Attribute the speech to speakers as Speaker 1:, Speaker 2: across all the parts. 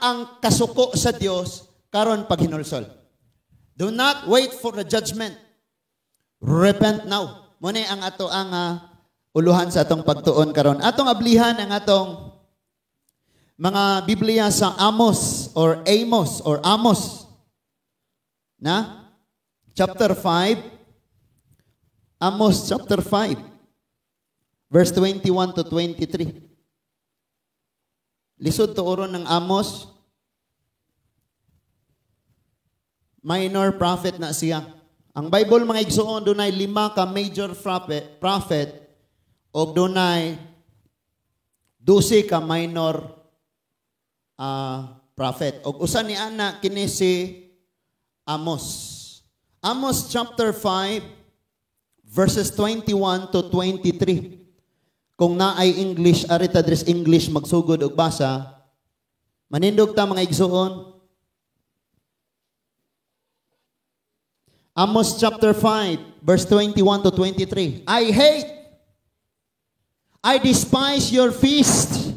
Speaker 1: Ang kasuko sa Dios karon paghinulsol. Do not wait for the judgment. Repent now. Muna ang ato ang uluhan sa atong pagtuon karon. Atong ablihan ang atong mga Biblia sa Amos or Amos or Amos. Na? Chapter 5. Amos chapter 5. Verse 21 to 23. Lisod tuoron ng Amos. Minor prophet na siya. Ang Bible, mga igsoon, dunay 5 ka major prophet o dunay 12 ka minor prophet. Og usa ni ana kini si Amos. Amos chapter 5 verses 21 to 23. Kung naay English, arita dres English magsugod og basa. Manindog ta, mga igsoon. Amos chapter 5 verse 21 to 23. I hate, I despise your feast.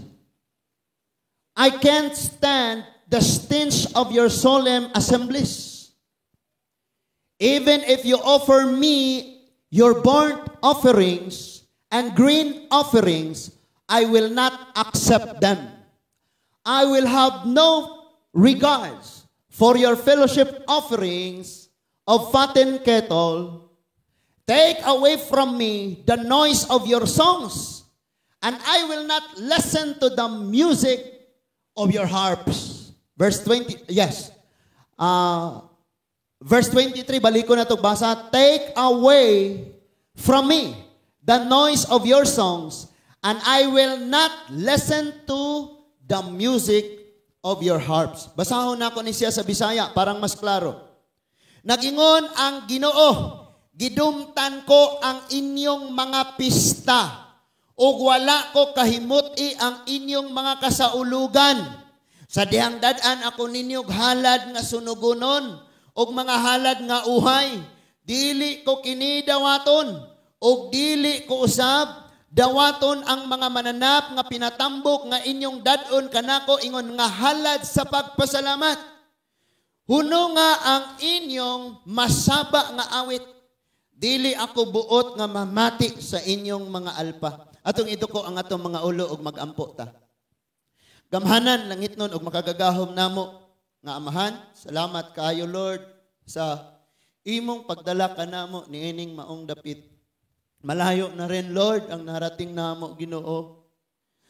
Speaker 1: I can't stand the stench of your solemn assemblies. Even if you offer me your burnt offerings and green offerings, I will not accept them. I will have no regards for your fellowship offerings of fattened cattle. Take away from me the noise of your songs, and I will not listen to the music of your harps. Verse 20, yes. Verse 23, balik ko na ito, basa. Take away from me the noise of your songs, and I will not listen to the music of your harps. Basahon na ako ni siya sa Bisaya, parang mas klaro. Nagingon ang Ginoo, gidumtan ko ang inyong mga pista, ug wala ko kahimuti ang inyong mga kasaulugan. Sa dihang dad-an ako ninyog halad nga sunugonon, ug mga halad nga uhay. Dili ko kini dawaton, ug dili ko usab dawaton ang mga mananap nga pinatambok nga inyong dad-on kanako ingon nga halad sa pagpasalamat. Huno nga ang inyong masaba nga awit. Dili ako buot nga mamati sa inyong mga alpa. Atong iduko ang atong mga ulo ug magampo ta. Gamhanan langit nun ug makagagahom namo nga Amahan. Salamat kaayo, Lord, sa imong pagdala kanamo niining maong dapit. Malayo na rin, Lord, ang narating namo, Ginoo.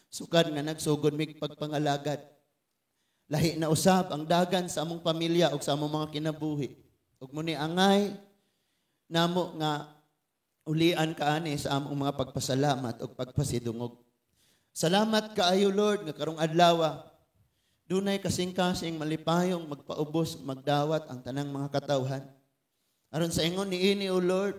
Speaker 1: Sukad nga nagsugod mig pagpangalagad. Lahi na usab ang dagan sa among pamilya ug sa among mga kinabuhi. Ug muni angay namo nga ulian kaani sa among mga pagpasalamat ug pagpasidungog. Salamat kaayo, Lord, nga karong adlaw dunay kasing-kasing malipayong magpaubos, magdawat ang tanang mga katawhan. Aron sa ingon niini, O Lord,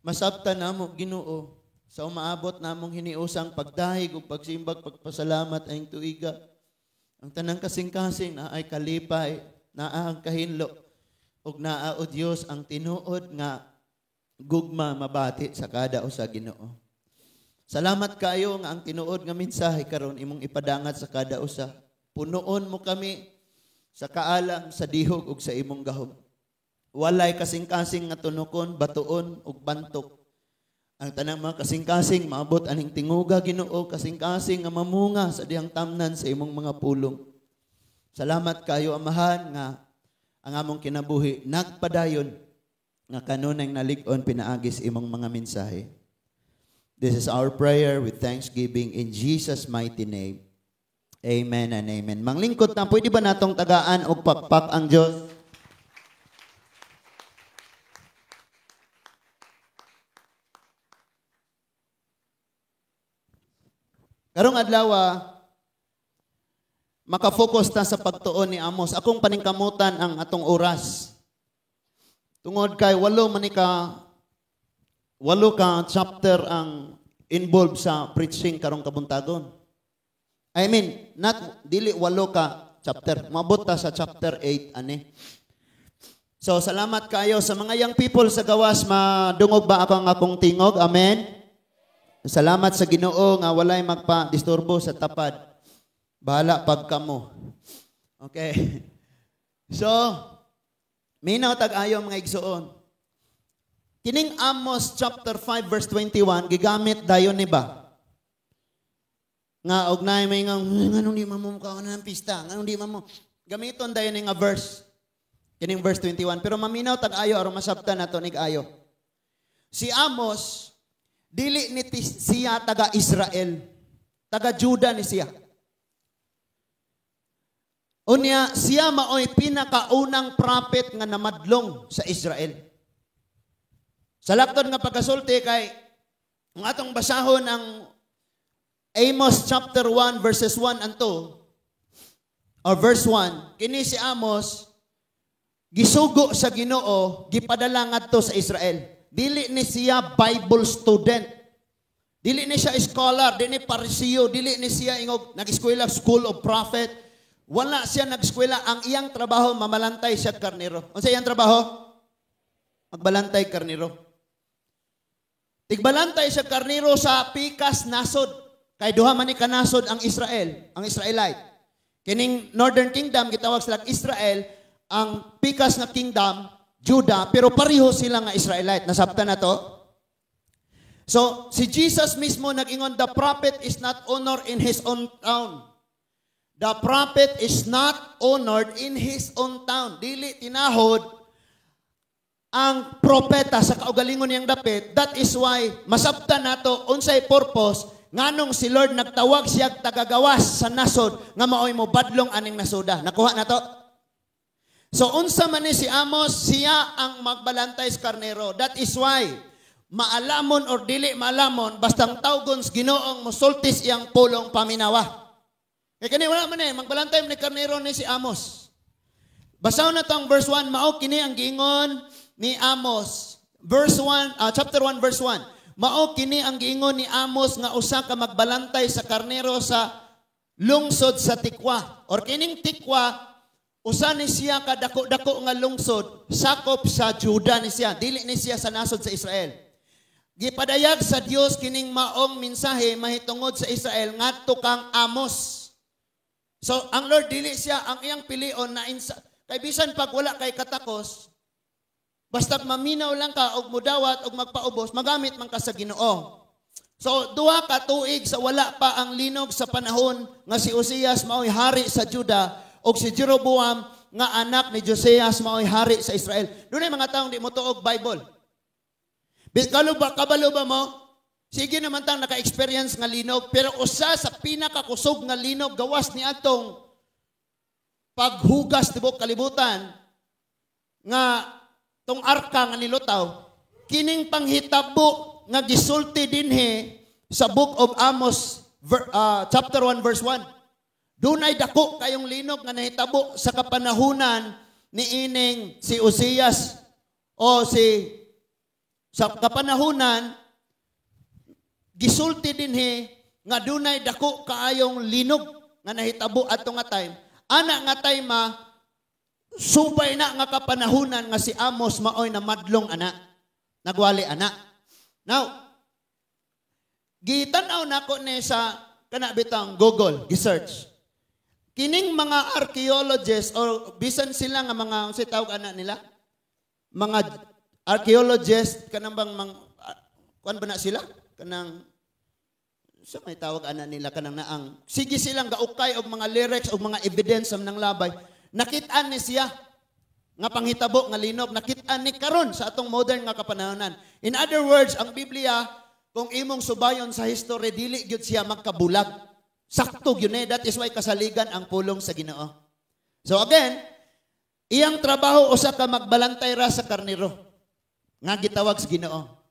Speaker 1: masabtan namo, Ginoo, sa umaabot namong hiniusang pagdahig ug pagsimbag pagpasalamat ayong tuiga. Ang tanang kasing-kasing na ay kalipay, naa ang kahinlo, ug naa, o Dios, ang tinuod nga gugma mabati sa kada usa, Ginoo. Salamat kaayo nga ang tinuod nga mensahe karon imong ipadangat sa kada usa. Punuon mo kami sa kaalam, sa dihog ug sa imong gahom. Walay kasing-kasing nga tunokon, batuon ug bantok. Ang tanang mga kasing-kasing maabot aning tinguga, Ginoo, kasing-kasing nga mamunga sa dihang tamnan sa imong mga pulong. Salamat kayo, Amahan, nga ang among kinabuhi nagpadayon nga kanunay nalig-on pinaagis imong mga mensahe. This is our prayer with thanksgiving in Jesus' mighty name. Amen and amen. Manglingkod na, pwede ba natong tagaan og pakpak ang Diyos? Karong adlaw, makafocus ta sa pagtuon ni Amos. Akong paningkamutan ang atong oras. Tungod kay 8 ka chapter ang involved sa preaching karong kabuntagon. I mean, not dili 8 ka chapter. Maabot ta sa chapter 8 ani. So salamat kayo sa mga young people sa gawas. Madungog ba ako ang akong tingog? Amen. Salamat sa Ginoo nga walay magpa-disturbo sa tapad. Bahala pag kamo. Okay. So, minaw tag-ayo, mga igsuon. Kining Amos chapter 5 verse 21 gigamit dayon ni ba? Nga og naay may nga nganong di man mo mukaon ng pista, nganong di man mo gamiton dayon ni nga verse. Kining verse 21, pero maminaw tag-ayo aron masabtan nato nig ayo. Si Amos dili ni siya taga Israel. Taga Juda ni siya. Unya, siya maoy pinakaunang prophet nga namadlong sa Israel. Sa laktod nga pagkasulti kay ang atong basahon ang Amos chapter 1 verses 1 and 2 or verse 1, kini si Amos gisugo sa Ginoo, gipadala ngadto sa Israel. Dili ni siya Bible student. Dili ni siya scholar, dili ni Pariseo, dili ni siya ingog nag-eskwela, school of prophet. Wala siya nag-eskwela. Ang iyang trabaho, mamalantay siya karnero. Unsa iyang trabaho? Magbalantay karnero. Tigbalantay siya karnero sa pikas nasod. Kay duha man ni kanasod ang Israel, ang Israelite. Kining Northern Kingdom gitawag sila Israel, ang pikas nga kingdom Judah, pero pareho sila nga Israelite. Nasabtan na to? So, si Jesus mismo nag-ingon, "The prophet is not honored in his own town." The prophet is not honored in his own town. Dili tinahod ang propeta sa kaugalingon niyang dapit. That is why masabtan nato unsay purpose nganong si Lord nagtawag siya tagagawas sa nasod nga maoy mo badlong aning nasoda. Nakuha na to? So unsa man ni si Amos, siya ang magbalantay sa karnero. That is why maalamon or dili maalamon, bastang tawgon sa Ginoong musultis iyang pulong, paminawa. Kay kani wala man eh, magbalantay man ni karnero ni si Amos. Basahon na to ang verse 1, mao kini ang giingon ni Amos. Verse 1, chapter 1 verse 1. Mao kini ang giingon ni Amos nga usa ka magbalantay sa karnero sa lungsod sa Tikwa. Or kining Tikwa, usa ni siya ka dako-dako nga lungsod, sakop sa Juda ni siya, dili ni siya sa nasod sa Israel. Gipadayag sa Dios kining maong mensahe mahitungod sa Israel ngadto kang Amos. So ang Lord dili siya ang iyang pilion na insa, kay bisan pag wala kay katakos, basta maminaw lang ka og mudawat og magpaubos, magamit man ka sa Ginoo. So 2 ka tuig sa wala pa ang linog sa panahon nga si Uzias mao'y hari sa Juda og si Jeroboam nga anak ni Josias mao'y hari sa Israel. Dunay mga taong di motuo og Bible. Kabalo ba, kabalo ba mo? Sige naman tang naka-experience nga linog, pero usa sa pinakakusog nga linog gawas ni atong paghugas tibok kalibutan nga tong arka nga nilutaw, kining panghitabo nga gisulti dinhi sa Book of Amos chapter 1 verse 1. Dunay dako kayong linog nga nahitabo sa kapanahunan ni ining si Uzias o si sa kapanahunan gisulti dinhi nga dunay dako kaayong linog nga nahitabo adto nga time. Ana nga time subay na nga kapanahunan nga si Amos maoy namadlong ana. Nagwali ana. Now, gitan-aw nako ni sa kana bitang Google, gi-search. Kining mga archaeologists or bisan sila nga mga unsay tawag ana nila? Mga archaeologists kanang bang mang kuan ba na sila? Kanang sa may tawag ana nila kanang naang sige silang gaukay og mga lyrics og mga evidence sa nang labay. Nakit-an ni siya nga panghitabo nga linog, nakit-an ni karon sa atong modern nga kapanahonan. In other words, ang Biblia, kung imong subayon sa history, dili gyud siya magkabulag. Sakto gyud eh. That is why kasaligan ang pulong sa Ginoo. So again, iyang trabaho usa ka magbalantay ra sa karnero nga gitawag sa Ginoo.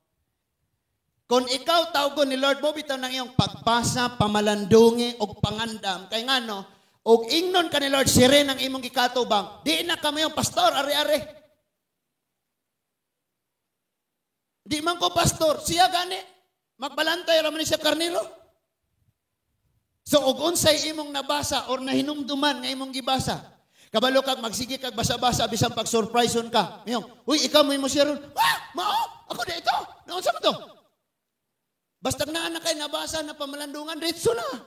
Speaker 1: Kung ikaw tawgon ni Lord mo bitaw ng iyong pagbasa, pamalandungi og pangandam kay ngano og ingnon ka ni Lord, sire ng imong gikatubang, di na kami yung pastor, ari-ari. Di man ko pastor, siya gani. Magbalantay ra man ni siya karnero. So og unsay imong nabasa or nahinumduman nga imong gibasa, kabalo kag magsige kag basa-basa bisan pag surprise ka. Mayong, "Uy, ikaw mo share." "Ah, mao, ako di ito. Naunsa man to?" Basta naa na kay nabasa na pamalandungan, diretso na.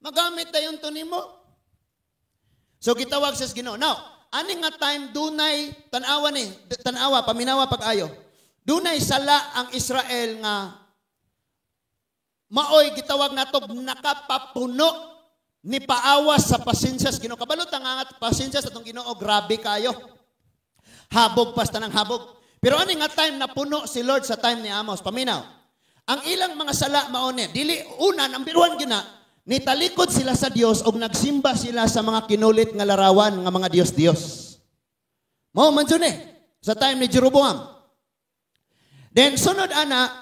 Speaker 1: Magamit dayon to nimo. So gitawag siya sa Ginoo. Now, ani nga time dunay tan-awa ni, tan-awa paminawa pag-ayo. Dunay sala ang Israel nga maoy gitawag nato nakapapuno ni paawas sa pasensya sa Ginoo. Kabalo ta nga pasensya sa atong Ginoo, grabe kayo. Habog pa sa tanang habog. Pero ani nga time napuno si Lord sa time ni Amos. Paminaw. Ang ilang mga sala mao ni, dili una, number 1 gina, nitalikod sila sa Dios og nagsimba sila sa mga kinulit nga larawan nga mga Dios-Dios. Mao man jud sa time ni Jeroboam. Then sunod ana,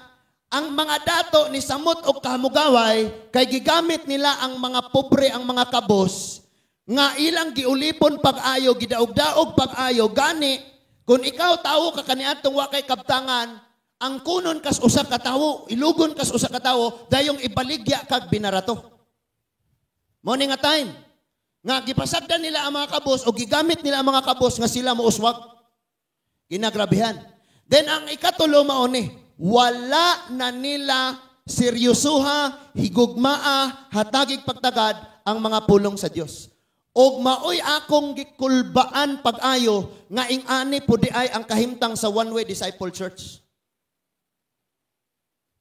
Speaker 1: ang mga dato ni samot og kamugaway kay gigamit nila ang mga pobre, ang mga kabos nga ilang giulipon pag-ayo, gidaog-daog pag-ayo. Gani kung ikaw tawo ka kaniadtong wa kay kabtangan, ang kunon kas usa ka tawo, ilugon kas usa ka tawo, dayong ibaligya kag binarato. Mo ni nga time nga gipasagdan nila ang mga kabos o gigamit nila ang mga kabos nga sila mouswag. Ginagrabihan. Then ang ikatulo mao ni, wala na nila seryosoha, higugmaa, hatagig pagtagad ang mga pulong sa Dios. Og maoy akong gikulbaan pag-ayo nga ing-ani pud ay ang kahimtang sa One Way Disciple Church.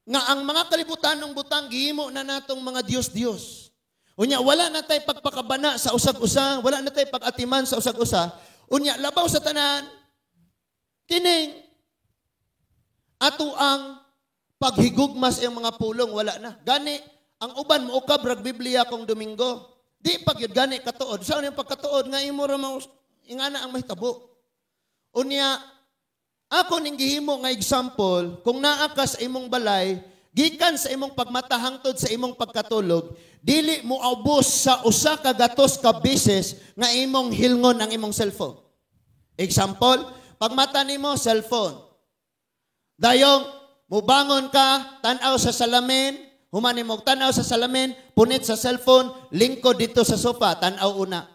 Speaker 1: Nga ang mga kalibutan ng butang gihimo na natong mga Dios-Dios. Unya wala na tay pagpakabana sa usag-usa, wala na tay pag-atiman sa usag-usa. Unya labaw sa tanan kining ato ang paghigugma sa iyang mga pulong, wala na. Gani ang uban moukab rag Biblia kung Domingo. Di pag yun gani katuod. Saan yung pagkatuod nga imo ra ingana ang mahitabo. Unya ako ning gihimo nga example, kung naa ka sa imong balay, gikan sa imong pagmata hangtod sa imong pagkatulog, dili mo abos sa usa ka gatos ka beses nga imong hilngon ang imong cellphone. Example, pagmata nimo cellphone. Dayong mubangon ka, tan-aw sa salamin, human nimo tan-aw sa salamin, punit sa cellphone, lingkod dito sa sofa, tan-aw una.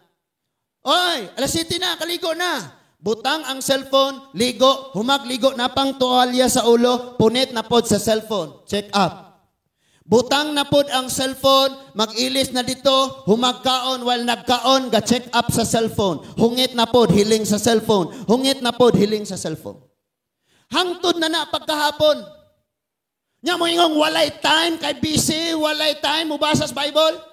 Speaker 1: Oy, alas 7 na, kaligo na. Butang ang cellphone, ligo, humagligo na pang tuwalya sa ulo, punit na pod sa cellphone. Check up. Butang na pod ang cellphone, mag-ilis na dito, humagkaon while nagkaon, ga-check up sa cellphone. Hungit na pod, hiling sa cellphone. Hungit na pod, hiling sa cellphone. Hangtod na na pagkahapon. Nya mo ingong walay time kay busy, walay time mubasa sa Bible.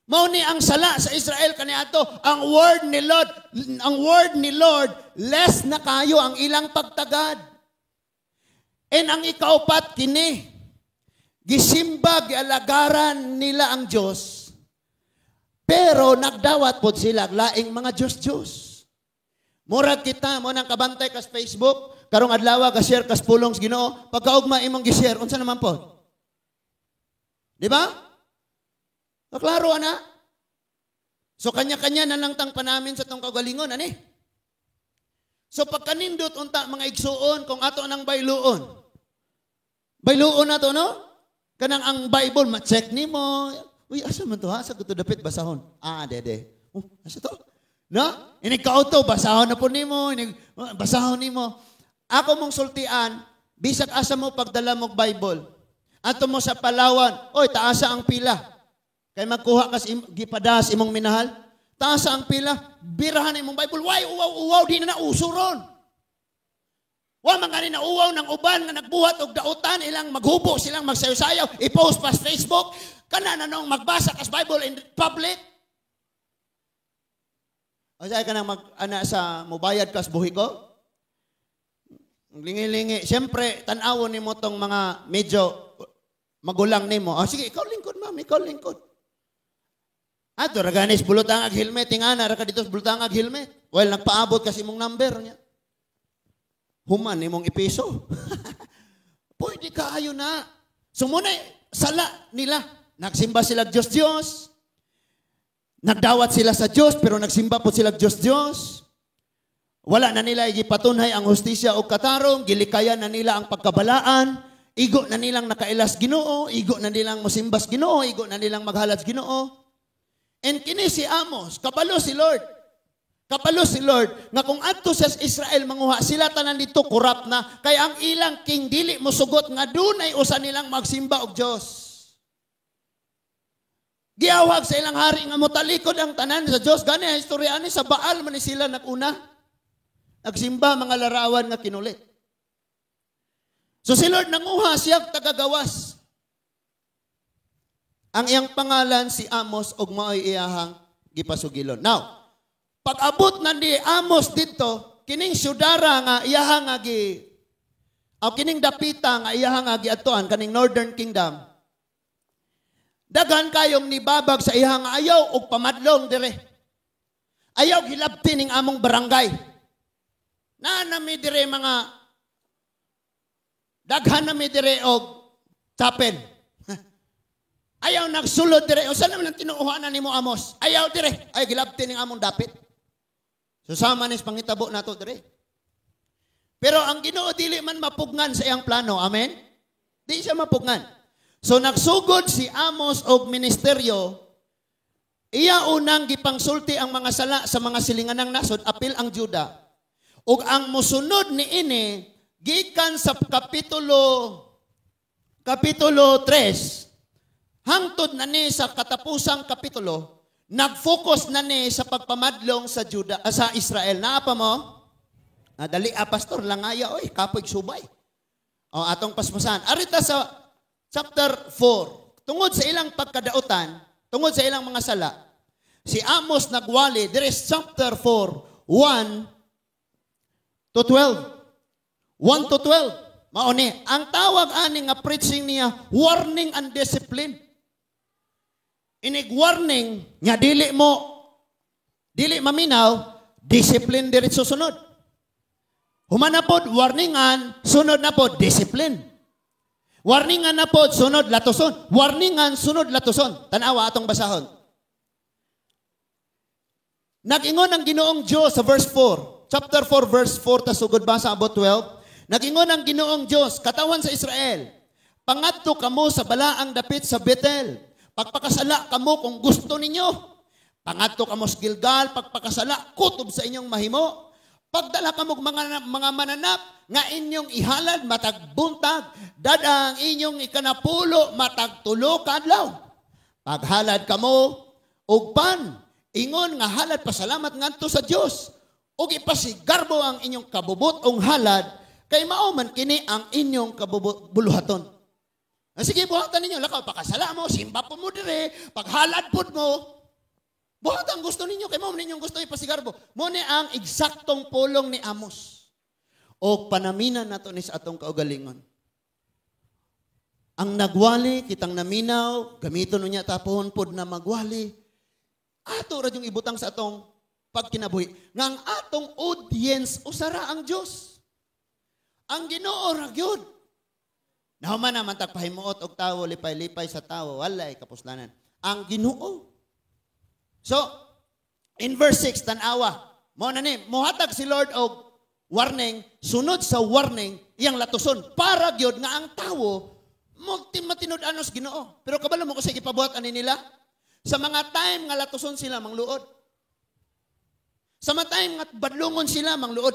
Speaker 1: Mao ni ang sala sa Israel kaniadto, ang word ni Lord, ang word ni Lord less na kayo ang ilang pagtagad. And ang ikaupat kini, gisimba, gialagaran nila ang Dios, pero nagdawat pod sila laing mga Dios-Dios. Murag kita mo nang kabantay kas Facebook, karong adlaw ka share kas pulong sa Ginoo, pagkaugma imong gi-share unsa naman pod? Di ba? Klaro ana. So kanya-kanya na lang tang panamin sa tong kagalingon ani. So pagkanindot unta mga igsuon kung ato nang bayluon. Bayluon nato no? Kanang ang Bible ma-check nimo. Uy, asa man to ha? Asa ko to dapit basahon? Ah, dede. Oh, asa to? No? Inig ka-auto basahon na po nimo, inig basahon nimo. Ako mong sultian, bisag asa mo pagdala mog Bible. Ato mo sa Palawan, oy taasa ang pila. Kay magkuha kas gipadas imong minahal, taasa ang pila, birahan imong Bible. Why uwaw uwaw di na nauso ron. Wa man gani na uwaw ng uban nga nagbuhat og dautan ilang maghubo silang magsayo-sayaw, i-post pa sa Facebook, kana na nung magbasa kas Bible in public. O say ka nang mag ana sa mobayad kas buhi ko? Lingi-lingi. Siyempre, tan-awon nimo tong mga medyo magulang nimo. Ah, sige, ikaw lingkod, ma'am, ikaw lingkod. Ato, raganis, bulutang ag helmet. Tingana, ra ka dito, bulutang ag helmet. Well, nagpaabot kasi imong number niya. Human imong ipiso. Pwede kaayo na. So muna, sala nila. Nagsimba sila Diyos-Diyos. Nagdawat sila sa Diyos, pero nagsimba po sila Diyos-Diyos. Wala na nila igipatunhay ang hustisya o katarong, gilikayan na nila ang pagkabalaan, igo na nilang nakailas Ginoo, igo na nilang musimbas Ginoo, igo na nilang maghalat Ginoo. And kini si Amos, kabalo si Lord. Kabalo si Lord nga kung adto sa Israel manguha sila tanan dito corrupt na kay ang ilang king dili mosugot nga dunay usa nilang magsimba og Dios. Giawhag sa ilang hari nga motalikod ang tanan sa Dios. Gani ang istorya ani, sa Baal man ni sila naguna. Nagsimba mga larawan nga kinulit. So si Lord nanguha siya tagagawas. Ang iyang pangalan si Amos ug mao'y iyahang gipasugilon. Now, pag-abot na ni Amos dito, kining syudara nga iyahang nga gi o kining dapita nga iyahang nga giadtuan, kaning Northern Kingdom, daghan kayong nibabag sa iyahang nga ayaw og pamadlong dire. Ayaw gilabti ning among barangay. Naa nami dire mga daghan nami dire og chapel. Ayaw nagsulod dire. Usa naman ang tinuohanan nimo, Amos? Ayaw dire. Ay gilabti ning among dapit. So sama ni pangitabo nato dire. Pero ang Ginoo dili man mapugnan sa iyang plano. Amen? Di siya mapugnan. So nagsugod si Amos og ministeryo, iya unang gipangsulti ang mga sala sa mga silinganang nasod, apil ang Juda. Ug ang musunod ni ini gikan sa kapitulo 3 hangtod na ni sa katapusang kapitulo, nag-focus na ni sa pagpamadlong sa Juda, sa Israel. Naa pa mo? Ah, dali ah, pastor, langaya oy, kapoy subay. O atong paspasan. Arita sa chapter 4. Tungod sa ilang pagkadautan, tungod sa ilang mga sala, si Amos nagwali, there is chapter 4, 1 to 12. 1 to 12. Mao ni, ang tawag ani nga preaching niya, warning and discipline. Inig warning nga dili maminaw, discipline diretso sunod. Human na pod warningan, sunod na pod discipline. Warningan na pod, sunod latuson. Warningan, sunod latuson. Tanawa atong basahon. Nag-ingon ang Ginoong Diyos sa verse 4. Chapter 4, verse 4, ta sugod basa abot 12. Nag-ingon ang Ginoong Diyos, katawan sa Israel, "Pangadto kamo sa balaang dapit sa Bethel. Pagpakasala kamo kung gusto ninyo. Pangadto kamo sa Gilgal, pagpakasala, kutob sa inyong mahimo. Pagdala kamo mga mananap nga inyong ihalad matag buntag, dadang inyong ikanapulo matag 3 ka adlaw. Paghalad kamo og pan, ingon nga halad pasalamat ngadto sa Dios, ug ipasigarbo ang inyong kabubut-ong halad, kay mao man kini ang inyong kabubuluhaton." Ah, sige, buhatan ninyo. Lakaw, pakasala mo, simba po mo dire, paghalad pod mo. Buhat ang gusto ninyo, kay mao man ninyong gusto ipasigarbo. Mo ni ang eksaktong pulong ni Amos. O panaminan nato ni sa atong kaugalingon. Ang nagwali, kitang naminaw, gamiton niya tapon pod na magwali. Ato ra yung ibutang sa atong pagkinabuhi. Nga ang atong audience, usara ang Dios. Ang Ginoo ra gyud. Nahuman naman tagpahimuot og tawo, lipay-lipay sa tawo, walay kapuslanan. Ang Ginoo. So, in verse 6, tanawa. Mo na ni, mohatag si Lord og warning, sunod sa warning, iyang latuson. Para gyud nga ang tawo, matinud-anos Ginoo. Pero kabalo mo kung sa gipabuhat ani nila? Sa mga time nga latuson sila, mangluod. Sa mga time nga badlungon sila, mangluod.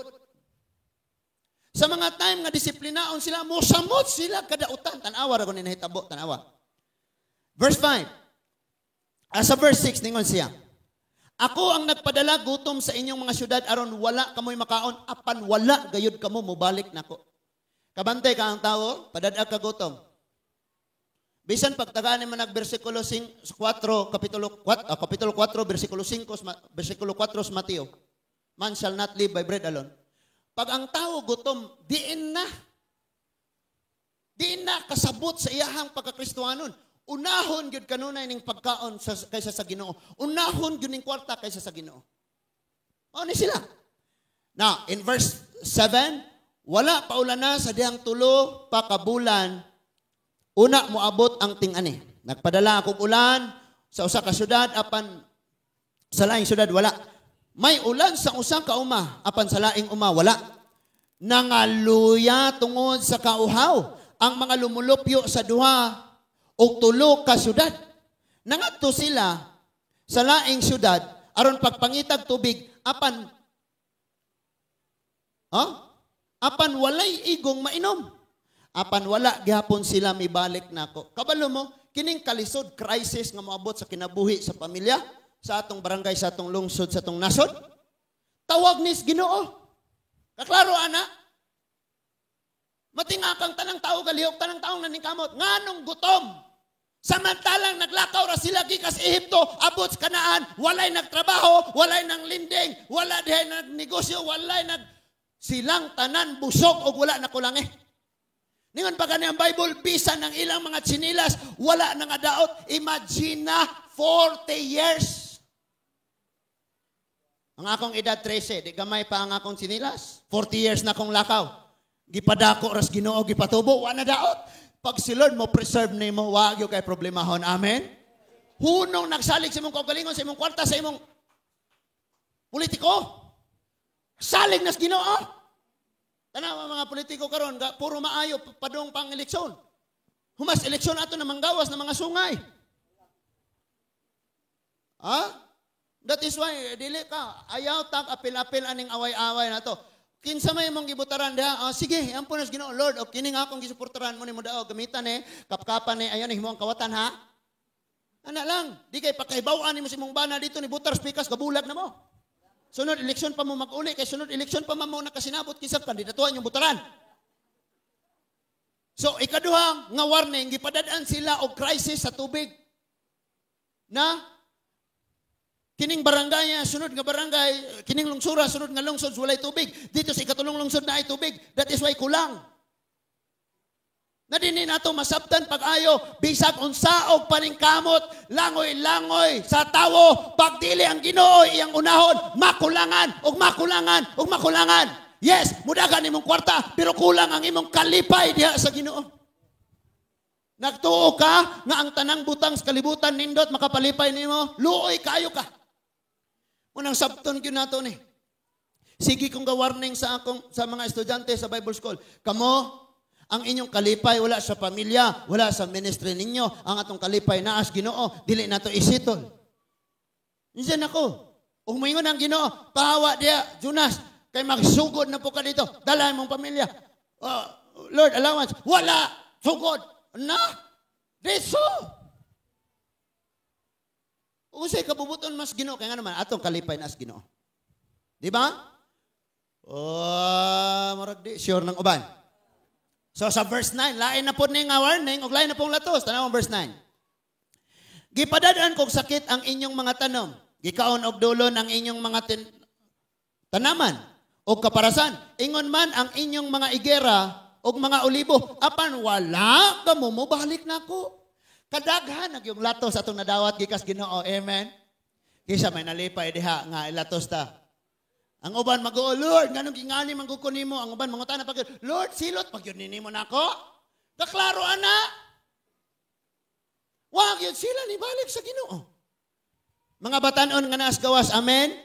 Speaker 1: Sa mga time nga disiplinaon sila, mosamot sila kadautan. Tanawa ra ko ni nahitabo, tanawa. Verse 5. Sa verse 6, ningon siya, "Ako ang nagpadala gutom sa inyong mga syudad aron wala kamoy makaon, apan wala gayud kamo mobalik nako." Kabantay ka ang tao, padadag ka gutom. Bisan pagtagaan man nag bersikulo 4, kapitulo 4, bersikulo 5, bersikulo 4 sa Mateo. Man shall not live by bread alone. Pag ang tao gutom, diin na. Diin na kasabot sa iyahang pagkakristuhanon. Unahon gyud kanunay ning pagkaon kaysa sa Ginoo. Unahon gyud ning kwarta kaysa sa Ginoo. Mao ni sila. Now, in verse 7, wala paulana sa dihang 3 pa ka bulan, una moabot ang ting-ani. Nagpadala akong ulan sa usa ka syudad, apan sa laing syudad wala. May ulan sa usa ka uma, apan sa laing uma wala. Nangaluya tungod sa kauhaw ang mga lumulupyo sa 2 o 3 ka syudad. Nangadto sila sa laing syudad aron pagpangitag tubig, apan walay igong mainom. Apan wala gihapon sila mibalik nako. Kabalo mo, Kining kalisod, crisis nga moabot sa kinabuhi sa pamilya, sa atong barangay, sa atong lungsod, sa atong nasod. Tawag nis Ginoo. Kaklaro ana. Matingakang tanang tao galihok, tanang taong naningkamot. Nganong gutom? Samantalang naglakaw ra sila gikas Ehipto, abot sa Kanaan, walay nagtrabaho, walay nang linding, wala dihay nagnegosyo, walay nag silang tanan busog og wala na kulangi. Ningon pa gani ang Bible, bisan ng ilang mga tsinilas, wala nang adaot. Imagine na, 40 years. Ang akong edad 13, di gamay pa ang akong tsinilas. 40 years na akong lakaw. Gipadako ras Ginoo, gipatubo, wa na daot. Pag si Lord mo preserve nimo, wa gyud kay problemahon. Amen. Hunong nagsalig sa imong kaugalingon, sa imong kwarta, sa imong politiko. Salig nas Ginoo. Tanawa mga politiko karon, puro maayo padung pang eleksyon. Humas eleksyon ato na manggawas na mga sungay. Ha? That is why dili ka ayaw tag apil-apil aning away-away na to. Kinsa may imong gibutaran diha? Ah, sige, ampo nas Ginoo, Lord, og kining akong gisuportaran mo nimo dao gamitan ni, kapkapan ni, ayon himo ang kawatan ha. Ana lang, di kay pakahibaw-an nimo sa imong bana dito ni butar pikas kabulag na mo. Sunod eleksyon pa mo mag-uli kay sunod eleksyon pa man mo nakasinabot kinsa kandidatuhan yung butaran. So ikaduha nga warning, gipadad-an sila og crisis sa tubig. Na kining barangay, sunod nga barangay, kining lungsura, sunod nga lungsod, walay tubig. Dito sa ikatulong lungsod na ay tubig. That is why kulang. Na dinhi nato masabtan pag-ayo, bisag unsa og paningkamot, langoy-langoy sa tawo, pagdili ang Ginoo iyang unahon, makulangan og makulangan og makulangan. Yes, mudagan imong kwarta, pero kulang ang imong kalipay diha sa Ginoo. Nagtuo ka nga ang tanang butang sa kalibutan nindot makapalipay nimo, luoy kaayo ka. Unang sabton gyud nato ni. Sige kong ga-warning sa akong sa mga estudyante sa Bible School. Kamo, ang inyong kalipay wala sa pamilya, wala sa ministry ninyo. Ang atong kalipay naas Ginoo, dili nato isitol. Minsan ako, umingon ang Ginoo, pahawa diya, Jonas, kay magsugod na po ka dito. Dala imong pamilya. Oh, Lord, allowance. Wala, sugod. Na, diso. Usay kabubuton mas Ginoo kaya nga naman atong kalipay naas Ginoo. Di ba? Oh, murag di sure ng uban. So sa verse 9, lain na po ni nga warning ug lain na pong latos. Tanaw ang verse 9. Gipadad-an kog sakit ang inyong mga tanom. Gikaon og dulon ang inyong mga tanaman og kaparasan. Ingon man ang inyong mga igera og mga olibo. Apan wala kamo mobalik nako. Kadaghan ang yung latos atong nadawat gikas Ginoo. Amen. Kisa may nalipay diha nga ilatos ta. Ang uban mag-o, Lord, nganong gingani man ko nimo? Ang uban mangutana pag Lord, silot pag yun nimo nako. Kaklaro ana. Wag yun sila nibalik sa Ginoo. Mga batanon nga naas gawas, amen.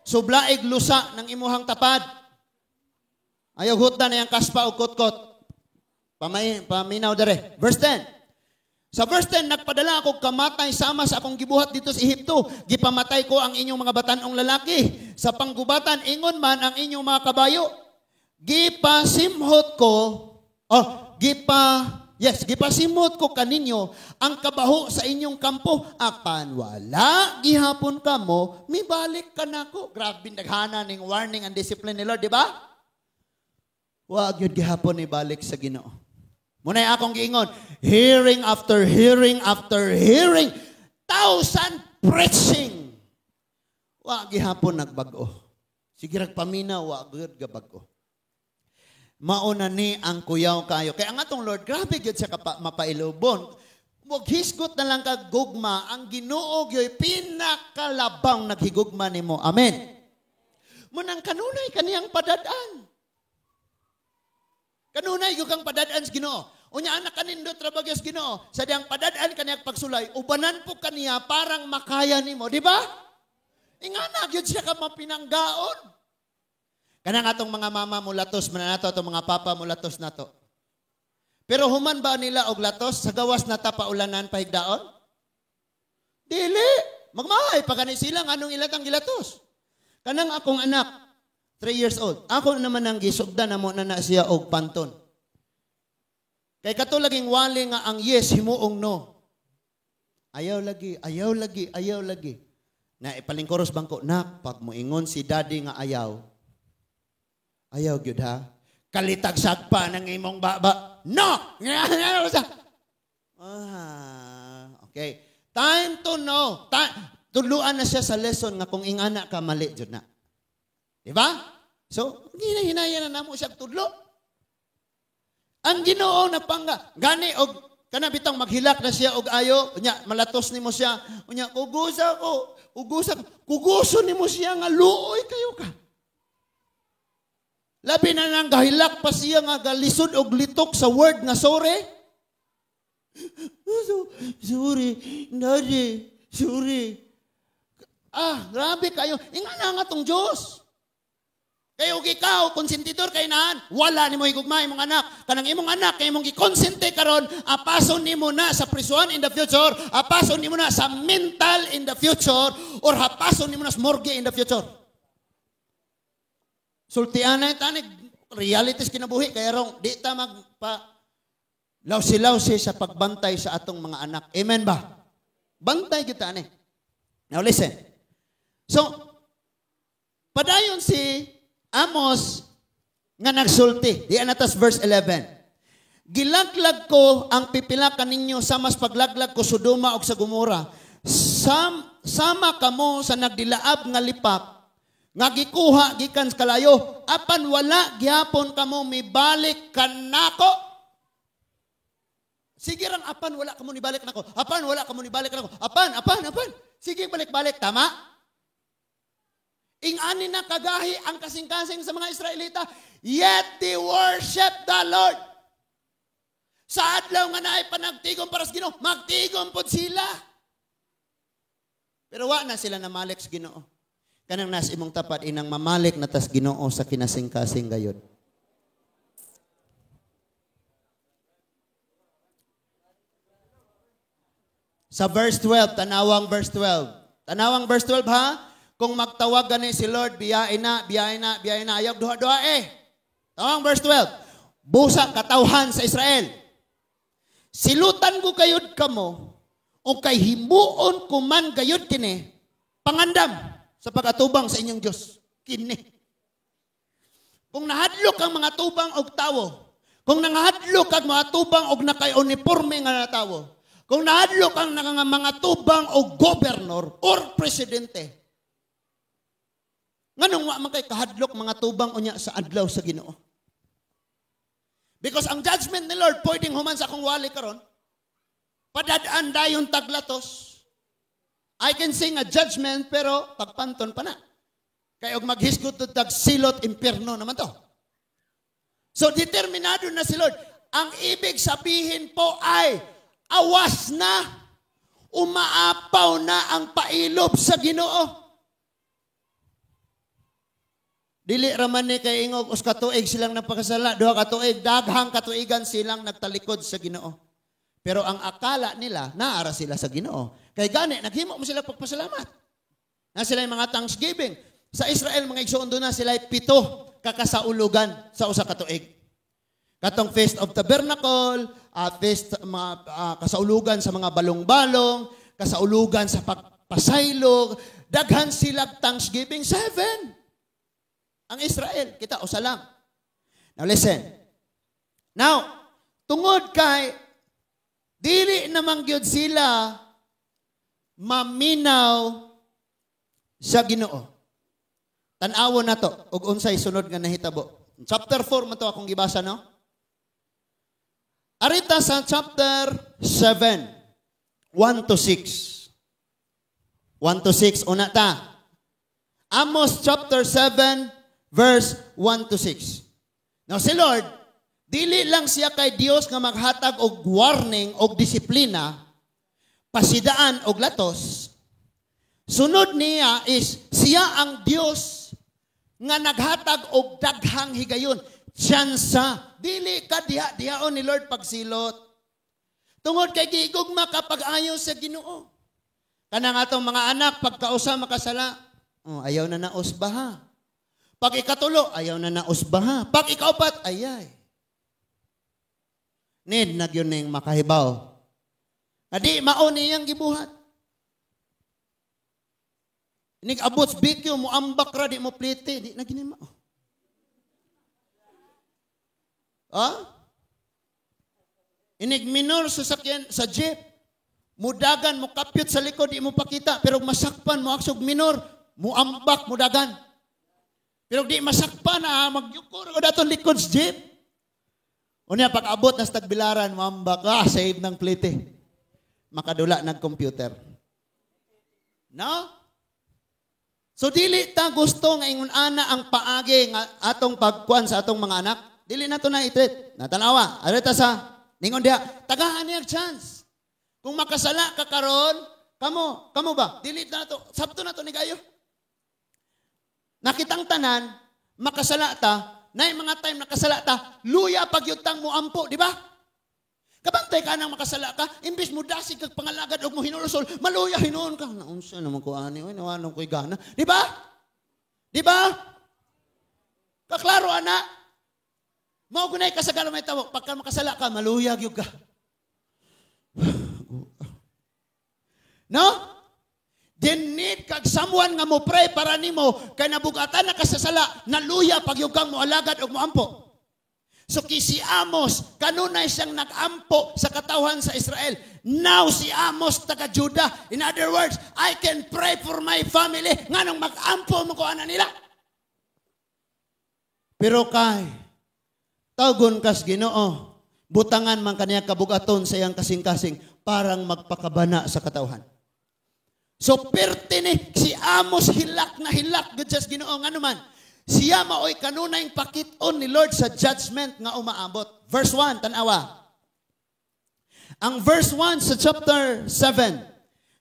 Speaker 1: Sublaig lusa ng imuhang tapad. Ayaw hutda na yang kaspa o kotkot. Paminaw dere. Verse 10. Sa verse 10, nagpadala ako kamatay sama sa akong gibuhat dito sa Ehipto. Gipamatay ko ang inyong mga batanong lalaki. Sa panggubatan, ingon man ang inyong mga kabayo. Gipasimhot ko, oh, gipasimhot ko kaninyo ang kabaho sa inyong kampo. Apan wala, gihapon kamo, mibalik ka nako. Grabe, naghana ning warning and discipline ni Lord, di ba? Wag yun gihapon ibalik sa Ginoo. Muna'y akong giingon, hearing after hearing after hearing, thousand preaching. Wa gihapon nagbag-o. Sige rag pamina, wa gyud gabag-o. Mauna ni ang kuyaw kayo. Kaya ang atong Lord, grabe gyud siya mapailubon. Mughisgot na lang kag gugma, ang Ginoo gyoy pinakalabang naghigugma nimo. Amen. Munang kanunay kaniyang padad-an. Kanunay gyud kang padad-an sa Ginoo. Unya anak kanindot ra ba gyud sa Ginoo? Sa diyang padad-an kaniyang pagsulay, ubanan po kaniya parang makaya nimo, di ba? Ingana gyud siya ka mapinanggaon. Kanang atong mga mama mulatos man nato, atong mga papa mulatos nato. Pero human ba nila og latos sa gawas na ta paulanan pahigdaon? Dili. Magmahay pa gani sila nganong ilatang gilatos. Kanang akong anak, 3 years old. Ako naman ang gisugdan na mo na na siya og panton. Kay kato laging wali nga ang yes himuong no. Ayaw lagi, ayaw lagi, ayaw lagi. Na ipalingkuros bangko, nak, pag moingon si daddy nga ayaw, ayaw gyud ha. Kalitag sagpa ng imong baba. No! Ah, okay. Time to know. Tuluan na siya sa lesson nga kung ingana ka, mali jud na. Diba? So, hinahinaya na namo siya tudlo. Ang Ginoo nagpangga. Gani og kana bitang maghilak na siya og ayo, unya malatos nimo siya, unya kugusa ko, kugusa, kuguso nimo siya nga luoy kayo ka. Labi na nang gahilak pa siya nga galisod og litok sa word nga sorry. Sorry, daddy, sorry. Ah, grabe kayo. Ingana nga tong Diyos. Kayo og ikaw, konsentidor kay naan, wala nimo higugma imong anak. Kanang imong anak, kay imong gikonsente karon, apason nimo na sa prisuan in the future, apason nimo na sa mental in the future, or hapason nimo na sa morgue in the future. Sultian na tanig, realities kinabuhi, kaya rong, di ta magpa lawsi-lawsi sa pagbantay sa atong mga anak. Amen ba? Bantay kita ani. Now listen. So, padayon si Amos nga nagsulti. Di anatas verse 11. Gilaglag ko ang pipila ninyo sa mas paglaglag ko Sodoma og sa Gomora. Sama kamo sa nagdilaab nga lipak nga gikuha gikan sa kalayo apan wala gihapon kamo mibalik kanako. Sige rang apan wala kamo nibalik nako. Apan wala kamo nibalik nako. Apan, apan, apan. Sige balik-balik, tama? Ingani na kagahi ang kasing-kasing sa mga Israelita, yet they worship the Lord. Sa adlaw nga naay panagtigom para sa Ginoo, magtigom pod sila. Pero wa na sila namalik sa Ginoo. Kanang nas imong tapat inang mamalik na tas Ginoo sa kinasing-kasing gayod. Sa verse 12, tanawang verse 12. Tanawang verse 12 ha? Kung magtawag gani si Lord, biyain na, biyain na, biyain na. Ayaw duha-duha eh. Tawang verse 12. Busa katawhan sa Israel. Silutan ko kayod kamo, o kay himuon ko man gayod kini, pangandam sa pag-atubang sa inyong Diyos. Kini. Kung nahadlok ang mga tubang og tawo, kung nangahadlok ang mga tubang og nakay-uniforme nga natawo, kung nahadlok ang mga tubang og gobernador or presidente, nganong wa man kay kahadlok mga tubang unya sa adlaw sa Ginoo? Because ang judgment ni Lord pwedeng human sa akong wali karon. Padadaan dayon taglatos. I can sing a judgment pero pagpanton pa na. Kay og maghisgot tag silot impierno naman to. So determinado na si Lord. Ang ibig sabihin po ay awas na, umaapaw na ang pailob sa Ginoo. Dili raman ni kay ingog us katuig silang nagpakasala, duha ka tuig, daghang katuigan silang nagtalikod sa Ginoo. Pero ang akala nila, naara sila sa Ginoo. Kay gani naghimo mo sila pagpasalamat. Na sila yung mga thanksgiving. Sa Israel mga igsoon doon na sila 7 kakasaulugan sa usa ka tuig. Katong Feast of Tabernacle, feast mga kasaulugan sa mga balong-balong, kasaulugan sa pagpasaylog, daghan sila thanksgiving 7. Ang Israel, kita, usa lang. Now listen. Now, tungod kay dili namang gyud sila maminaw sa Ginoo. Tan-awon na to og unsay sunod nga nahitabo. Chapter 4 man to akong gibasa, no? Arita sa chapter 7, 1 to 6. 1 to 6, una ta. Amos chapter 7, verse 1 to 6. Now si Lord, dili lang siya kay Dios nga maghatag og warning og disiplina, pasidaan og latos. Sunod niya is siya ang Dios nga naghatag og daghang higayon. Tsansa. Dili ka diha-dihaon ni Lord pagsilot. Tungod kay gigugma kapag ayaw sa Ginoo. Kanang atong mga anak pagkausa makasala, oh, ayaw na nausba ha. Pag ikatulo, ayaw na nausba ha. Pag ikaupat, ayay. Need na gyud ning makahibaw. Adi mao niyang gibuhat. Inig abot sa BQ, mo ambak ra, di mo plite, di na gini mao. Ha? Inig minor sa sakyan, sa jeep, mudagan, mo kapyot sa likod, di mo pakita, pero masakpan, mo aksog minor, mo ambak, mudagan. Pero di masakpan, magyukor, o datong likod sa jeep. Unya, pag-abot na sa tagbilaran, mo ambak, save ng plite. Makadula ng computer. No? So dili ta gusto nga ingon ana ang paagi nga atong pagkuan sa atong mga anak. Dili na to na itreat. Natanawa. Areta sa ningon diha, tagahan niya chance. Kung makasala ka karon, kamo, kamo ba? Dili na to, sabto na to ni kayo. Nakitang tanan, makasala ta, nay mga time nakasala ta, luya pagyutang mo ampo, di ba? Kabantay ka nang makasala ka, imbis mo dasig kag pangalagad og mo hinulusol, maluya hinuon ka. Naunsa naman ko ani, oy, nawanon ko'y gana. Di ba? Di ba? Kaklaro ana. Mao gunay kasagaran may tawo, pagka makasala ka, maluya gyud ka. No? Then need kag someone nga mo pray para nimo kay nabugatan na kasasala, naluya pagyud kang moalagad og moampo. So ki si Amos, kanunay siyang nag-ampo sa katawhan sa Israel. Now si Amos taga Judah. In other words, I can pray for my family nganong mag-ampo mo ko ana nila. Pero kay tawgon kas Ginoo, butangan man kaniya kabugaton sa iyang kasing-kasing parang magpakabana sa katawhan. So perti ni si Amos hilak na hilak gud sa Ginoo ngano man. Siya maoy kanunay pakit-on ni Lord sa judgment nga umaabot. Verse 1, tanawa. Ang verse 1 sa chapter 7,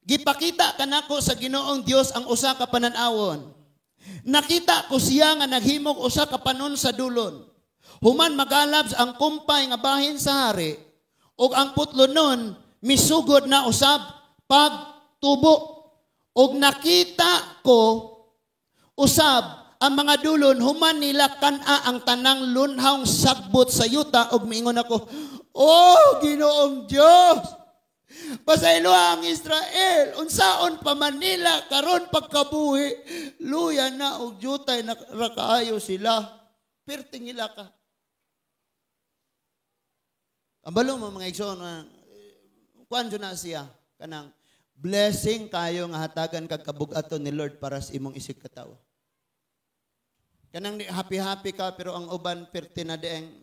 Speaker 1: gipakita kanako sa Ginoong Dios ang usa ka panan-awon. Nakita ko siya nga naghimog usa ka panon sa dulon. Human magalabs ang kumpay nga bahin sa hari ug ang putlonon misugod na usab pagtubo. Ug nakita ko usab ang mga dulon human nila kan-a ang tanang lunhawng sagbot sa yuta ug miingon ako, oh Ginoong Dios, pasayloa ang Israel, unsaon pa man nila karon pagkabuhi, luya na og jutay na rakaayo sila, perting ila ka. Ambalo mo mga igsoon, kuan na siya kanang blessing kayo nga hatagan kag kabug-aton ni Lord para sa imong isig katawo. Kanang happy-happy ka pero ang uban perti na dieng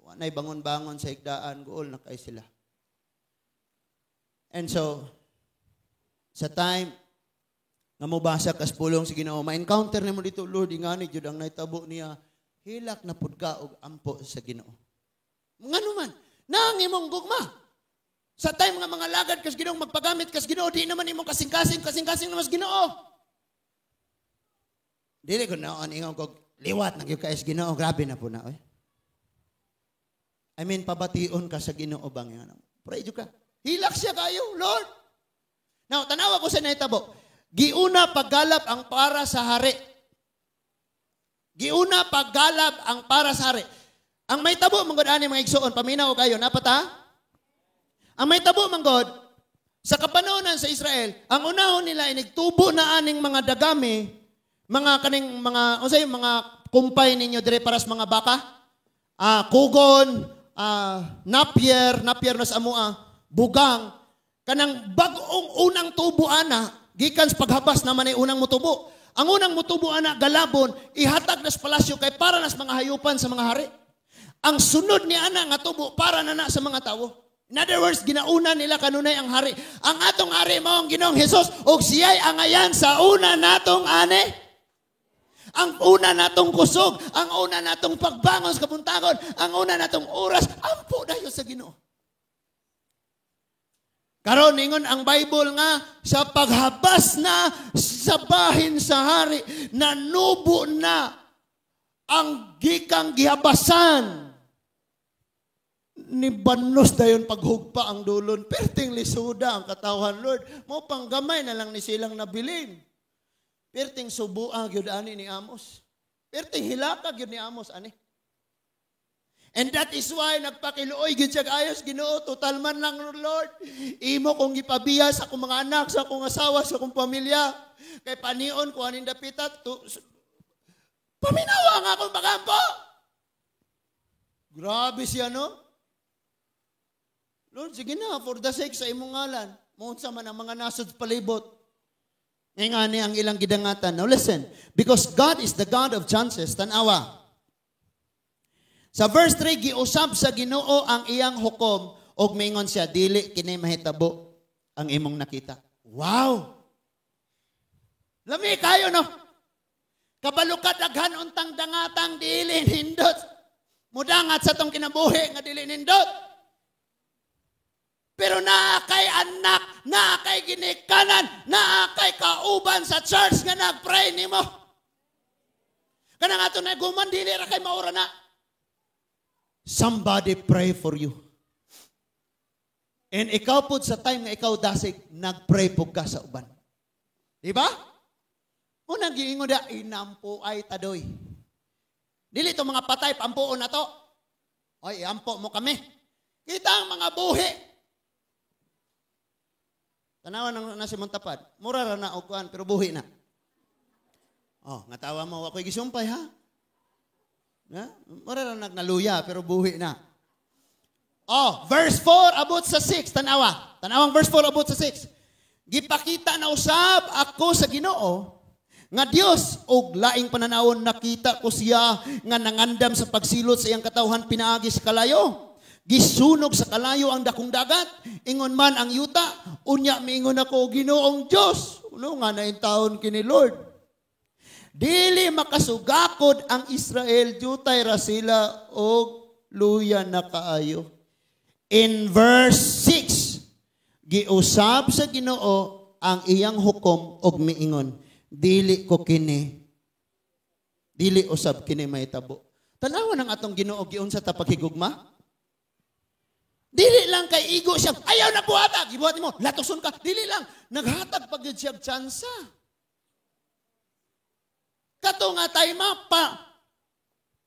Speaker 1: wanay bangon-bangon sa higdaan guol na kay sila. And so sa time nga mobasa kas pulong sa Ginoo, ma-encounter nimo dito, Lord, ingani jud ang nahitabo niya, hilak na pud ka og ampo sa Ginoo. Ngano man, naang imong gugma. Sa time nga mga lagad kas Ginoo, magpagamit kas Ginoo, di naman imong kasing-kasing, kasing-kasing naman sa Ginoo. Dili ko naon ingon ko liwat na gyud kay Ginoo, grabe na po na oy. I mean, pabation ka sa Ginoo bang yan. Pray jud ka. Hilak siya kayo, Lord. Now, tanawa ko sa nahitabo. Giuna paggalap ang para sa hari. Giuna paggalap ang para sa hari. Ang may tabo manggod ani mga igsoon, paminaw kayo, napata? Ang may tabo manggod sa kapanahonan sa Israel, ang unahon nila inigtubo na aning mga dagami, mga kaning mga unsay mga kumpay ninyo dire para sa mga baka? Kugon, napier, napier na sa amoa, bugang, kanang bag-ong unang tubo ana, gikan sa paghabas naman ay unang mutubo. Ang unang mutubo ana galabon, ihatag nas palasyo kay para nas mga hayupan sa mga hari. Ang sunod ni ana nga tubo para na na sa mga tawo. In other words, ginauna nila kanunay ang hari. Ang atong hari mao ang Ginoong Hesus ug siya'y angayan sa una natong ane. Ang una natong kusog, ang una natong pagbangon sa kabuntagon, ang una natong oras, ampo dayon sa Ginoo. Karon ingon ang Bible nga sa paghabas na sa bahin sa hari, nanubo na ang gikang gihabasan. Ni banos dayon paghugpa ang dulon, perting lisuda ang katawhan, Lord. Mo panggamay na lang ni silang nabilin. Perting subua gyud ani ni Amos. Perting hilaka gyud ni Amos ani. And that is why nagpakiluoy gyud siya ayos Ginoo, total man lang, Lord. Imo kong gipabiya sa akong mga anak, sa akong asawa, sa akong pamilya. Kay panion ko aning dapita to, paminawa nga akong pagampo. Grabe siya, no? Lord, sige na, for the sake sa imong ngalan. Muunsa man ang mga nasod palibot. Ngayon ni ang ilang gidangatan. Now listen, because God is the God of chances, tanawa. Sa verse 3, giusab sa Ginoo ang iyang hukom og mingon siya, "Dili kini mahitabo ang imong nakita." Wow! Lami kayo, no? Kabalo ka daghan untang dangatang dili nindot. Mudangat sa tong kinabuhi nga dili nindot. Pero naa kay anak, naa kay ginikanan, naa kay kauban sa church nga nagpray nimo. Kanang ato na guman, dili ra kay maura na. Somebody pray for you. And ikaw po sa time nga ikaw dasig, nagpray po ka sa uban. Di ba? Unang giingon da, inampo ay tadoy. Dili to mga patay, pampuon na to. Ay, ampo mo kami. Kita ang mga buhi. Tanawan nang nasi mong tapad. Mura ra na og kuan, pero buhi na. Oh, nga tawa mo, ako'y gisumpay ha. Na? Mura ra nagnaluya, pero buhi na. Oh, verse 4 abot sa 6, tanawa. Tanawang verse 4 abot sa 6. Gipakita na usab ako sa Ginoo nga Dios og laing pananawon, nakita ko siya nga nangandam sa pagsilot sa iyang katawhan pinaagi sa kalayo. Gisunog sa kalayo ang dakong dagat, ingon man ang yuta. Unya miingon ako, "Ginoong Dios, uno nga na taon kini, Lord. Dili makasugakod ang Israel, jutay ra sila og luya na kaayo." In verse 6, giusab sa Ginoo ang iyang hukom og miingon, "Dili ko kini, dili usab kini mahitabo." Tanawa ng atong Ginoo giunsa ta paghigugma. Dili lang kay igo siya, ayaw na buhatag, gibuhat nimo, latuson ka. Dili lang, naghatag pag gyud siya tsansa. Kato nga time pa,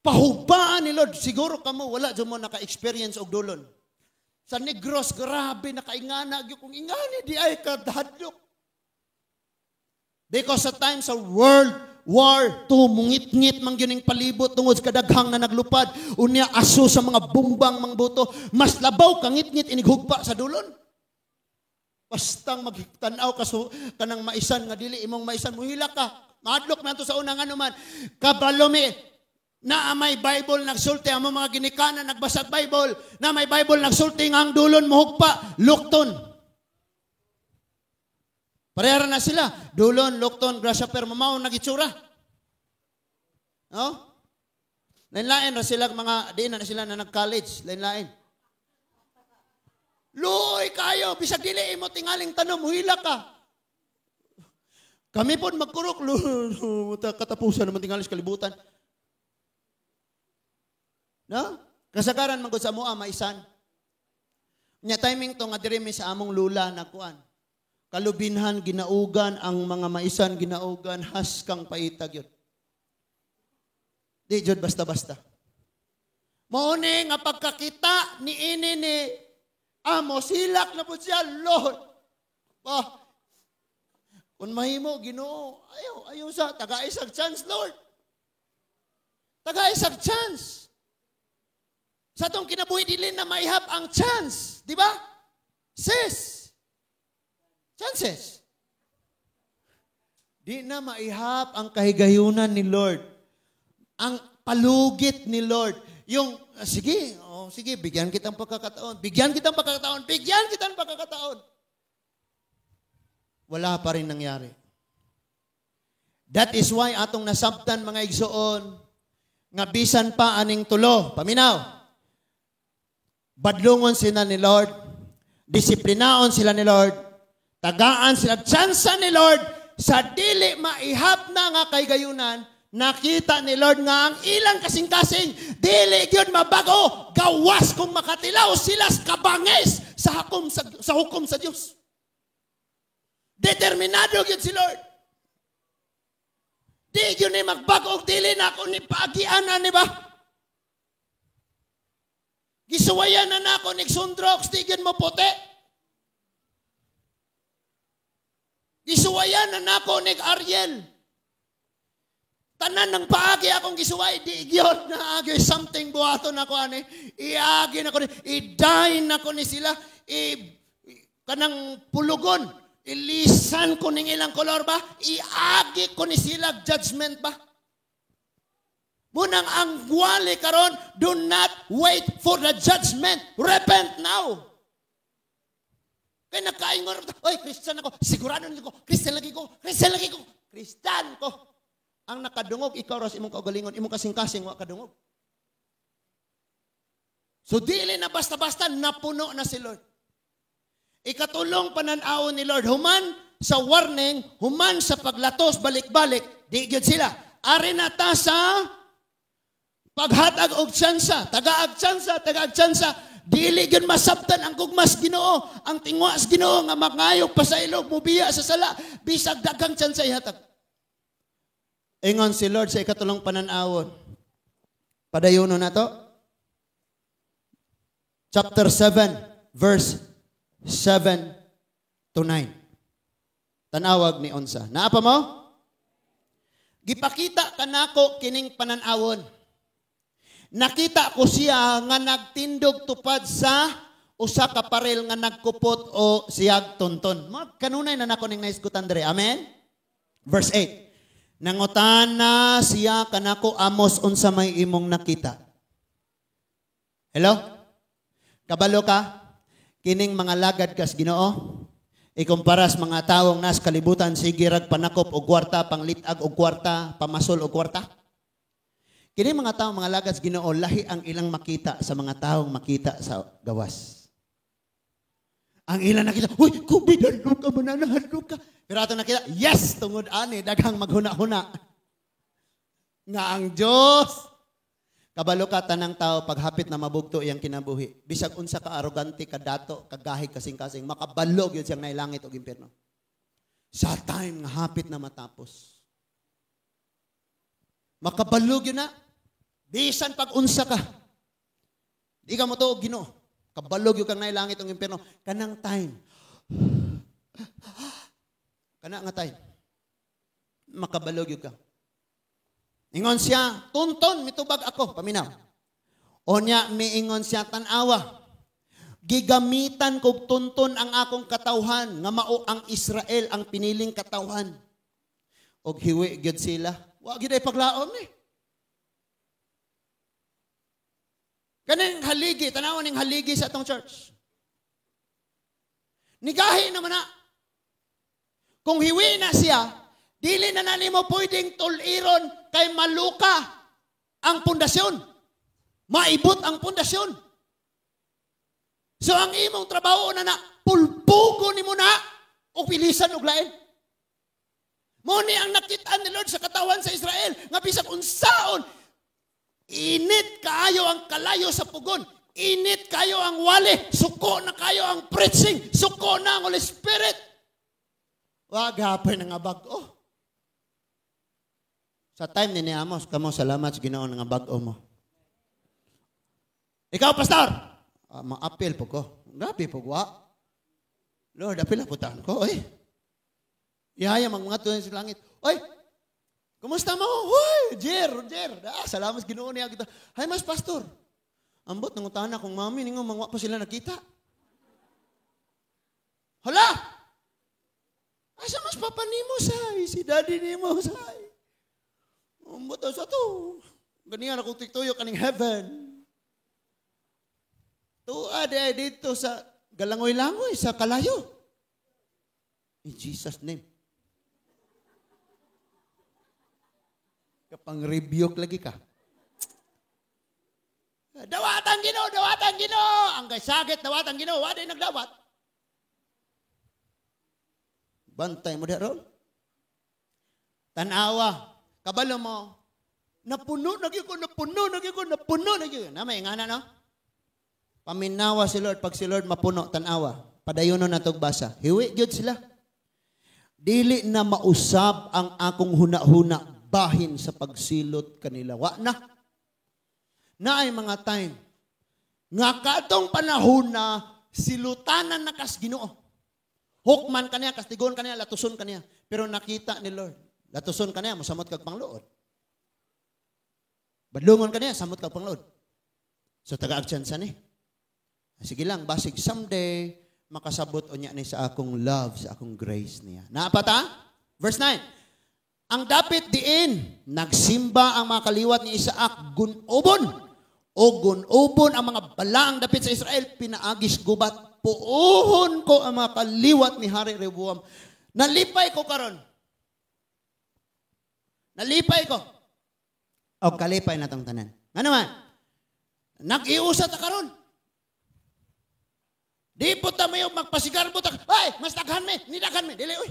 Speaker 1: pahubaan ni Lord. Siguro kamo, wala dyan mo naka-experience og dulon. Sa Negros, grabe, nakaingana, gyud kung ingani, di ay kadhadlok. Because sa time sa World War II, mungit-ngit man gyud ning palibot tungod sa kadaghang na naglupad. Unya aso sa mga bumbang mangbuto. Mas labaw kangit-ngit inighugpa sa dulon. Bastang magtanaw ka so, kanang maisan nga dili imong maisan, muhila ka. Mahadlok man to sa unang ano man. Kabalo mi, na may Bible nagsulti ang mga ginikanan nagbasag Bible, na may Bible nagsulti nga ang dulon mohugpa, lukton. Parehara na sila. Dulon, lukton, grasshopper, mamaw nagitsura. No? Lain-lain ra sila mga, di na sila na nag-college. Lain-lain. Luoy kayo, bisag dili imo tingaling tanom, muhila ka. Kami po magkurok, katapusan naman tingali sa kalibutan. No? Kasagaran man gud sa amoa maisan. Nya timing to nga diri mi sa among lula nagkuan. Kalubinhan ginaugan ang mga maisan, ginaugan haskang paitag yun. Di jud basta-basta. Mao ni nga pagkakita ni ini ni Amos, hilak na po siya, "Lord. Bah, kung mahimo, Ginoo, ayaw, ayaw sa, taga isang chance, Lord. Taga isang chance." Sa atong kinabuhi, dili na maihap ang chance. Di ba? Sis. Chances. Di na maihap ang kahigayunan ni Lord. Ang palugit ni Lord. Yung, sige, oh, sige, bigyan kitang pagkakataon. Bigyan kitang pagkakataon. Bigyan kitang pagkakataon. Wala pa rin nangyari. That is why atong nasabtan, mga igsoon, nga bisan pa aning tulo, paminaw, badlungon sila ni Lord, disiplinaon sila ni Lord, tagaan sila tsansa ni Lord, sa dili maihap na nga kay gayunan, nakita ni Lord nga ang ilang kasing-kasing, dili gyud mabago, gawas kung makatilaw sila sa kabangis sa hukom sa Dios. Determinado gyud si Lord. Di gyud ni magbago og dili na ako ni paagian ni ba? Gisuwayan na nako nig Sundrox, di gyud mo puti. Gisuwayan na nako nig Ariel. Tanan ng paagi akong gisuway, di gyud na agi something buhaton ako ani. Iagi nako ni, i-dine nako ni sila, i kanang pulugon, ilisan ko ning ilang kolor ba, iagi ko ni sila judgment ba. Munang ang wali karon, do not wait for the judgment. Repent now. Kaya nakaingon, oy, Christian ako, sigurado nito ko, Christian lagi ko, Christian lagi ko, Christian ko. Ang nakadungog, ikaw ras imong kaugalingon, imong kasing-kasing, wa kadungog. So dili na basta-basta, napuno na si Lord. Ikatulong pananaw ni Lord, human sa warning, human sa paglatos, balik-balik, di gyud sila. Ari na ta sa paghatag og tsansa, tagaag tsansa, tagaag tsansa, dili gyud masabtan ang gugmas Ginoo, ang tingwas Ginoo nga mangayog pa sa ilog, mubiya sa sala, bisag daghang tsansa ihatag. Ingon si Lord sa ikatulong pananawon. Padayono na to. Chapter 7, verse 7 to 9. Tanawag ni Onsa. Naa pa mo? Gipakita kanako kining pananawon. Nakita ko siya nga nagtindog tupad sa usa ka parel nga nagkupot o siyag tonton. Kanunay na nako ning naisgutan dere. Amen? Verse 8. Nangutana siya kanako, Amos, unsa may imong nakita? Hello? Kabalo ka? Kining mga lagad kas Ginoo, ikumparas mga tawong nas kalibutan, sige rag panakop og kwarta, panglitag og kwarta, pamasol og kwarta. Kini mga taong mga lagad sa Ginoo, lahi ang ilang makita sa mga taong makita sa gawas. Ang ilang nakita, uy, kubidalo ka, mananahalo ka. Pero ato nakita, yes, tungod ani, daghang maghuna-huna. Nga ang Diyos. Kabalo ka, tanang tao, paghapit na mabugto iyang kinabuhi. Bisag unsa ka arogante, kadato, kagahig, kasing-kasing, makabalog yun siyang nailangit og impyerno. Sa time nga hapit na matapos. Makabalog yun na. Bisan pag unsa ka. Di ka mo tuog Ginoo. Kabalog yun kang nailangit og impyerno. Kanang time. Kana nga time. Makabalog yun ka. Ingon siya, tunton, mitubag ako. Paminaw. O niya, miingon siya, tanawa. Gigamitan kog tunton ang akong katawhan, nga mao ang Israel ang piniling katawhan. Og hiwi gyud sila. Wa gyud ay paglaom ni. Kaning haligi, tanawa ning haligi sa atong church. Nigahi naman na. Kung hiwi na siya, dili na nimo pwedeng tuliron kay maluka ang pundasyon. Maibot ang pundasyon. So ang imong trabaho na na, pulpugo nimo na o pilisan og lain. Mo ni ang nakit-an ni Lord sa katawan sa Israel nga bisag unsaon init kaayo ang kalayo sa pugon, init kayo ang wali, suko na kayo ang preaching, suko na ang Holy Spirit. Wag hapon nga bag-o. Sa time ni Amos, kamo salamat sa Ginoo nga bag-o mo. Ikaw, pastor, maapil po ko. Grabe po wa. Lord, apil po taon ko. Oy. Ihaya mga tuwan sa langit. Oy, kumusta mo? Hoy, Jer. Ah, salamat sa Ginoo niya kita. Hay mas pastor. Ambot nangutana kung mami ningo mangwa pa sila nakita. Hala. Asa mas papa nimo say, si daddy nimo say. Ambot sa to. Ganiyan akong tiktuyo kaning heaven. Tuwa di dito sa galangoy-langoy sa kalayo. In Jesus name. Kapang rebuke lagi ka. Dawatan Ginoo, dawatan Ginoo. Ang kasagit dawatan Ginoo, wa day nagdawat. Bantay mo diha ron. Tanawa, kabalo mo. Napuno na gyud ko, napuno na gyud ko, napuno na gyud. Na may ingana no? Paminawa si Lord, pag si Lord mapuno, tanawa. Padayono na tog basa. Hiwi gyud sila. Dili na mausab ang akong huna-huna bahin sa pagsilot kanila. Wa na. Naay mga time Nga kadtong panahon na silutanan na kas Ginoo. Hukman kaniya, kastigon kaniya, latuson kaniya. Pero nakita ni Lord, latuson kaniya, mosamot kag pangluod. Badlungon kaniya, samot kag pangluod. So tagaag chance ni. Sige lang, basig someday makasabot unya ni sa akong love, sa akong grace niya. Naapata? Verse 9. Ang dapit diin, nagsimba ang mga kaliwat ni Isaac gunobon. O gunobon ang mga balaang dapit sa Israel, pinaagis gubat. Puohon ko ang mga kaliwat ni Hari Rehoboam. Nalipay ko karon. Nalipay ko. O kalipay na tong tanan. Ano man? Nag-iusa ta karon. Di po ta mayo magpasigarbo ta. Ay, mas daghan me, ni daghan me. Dili oy.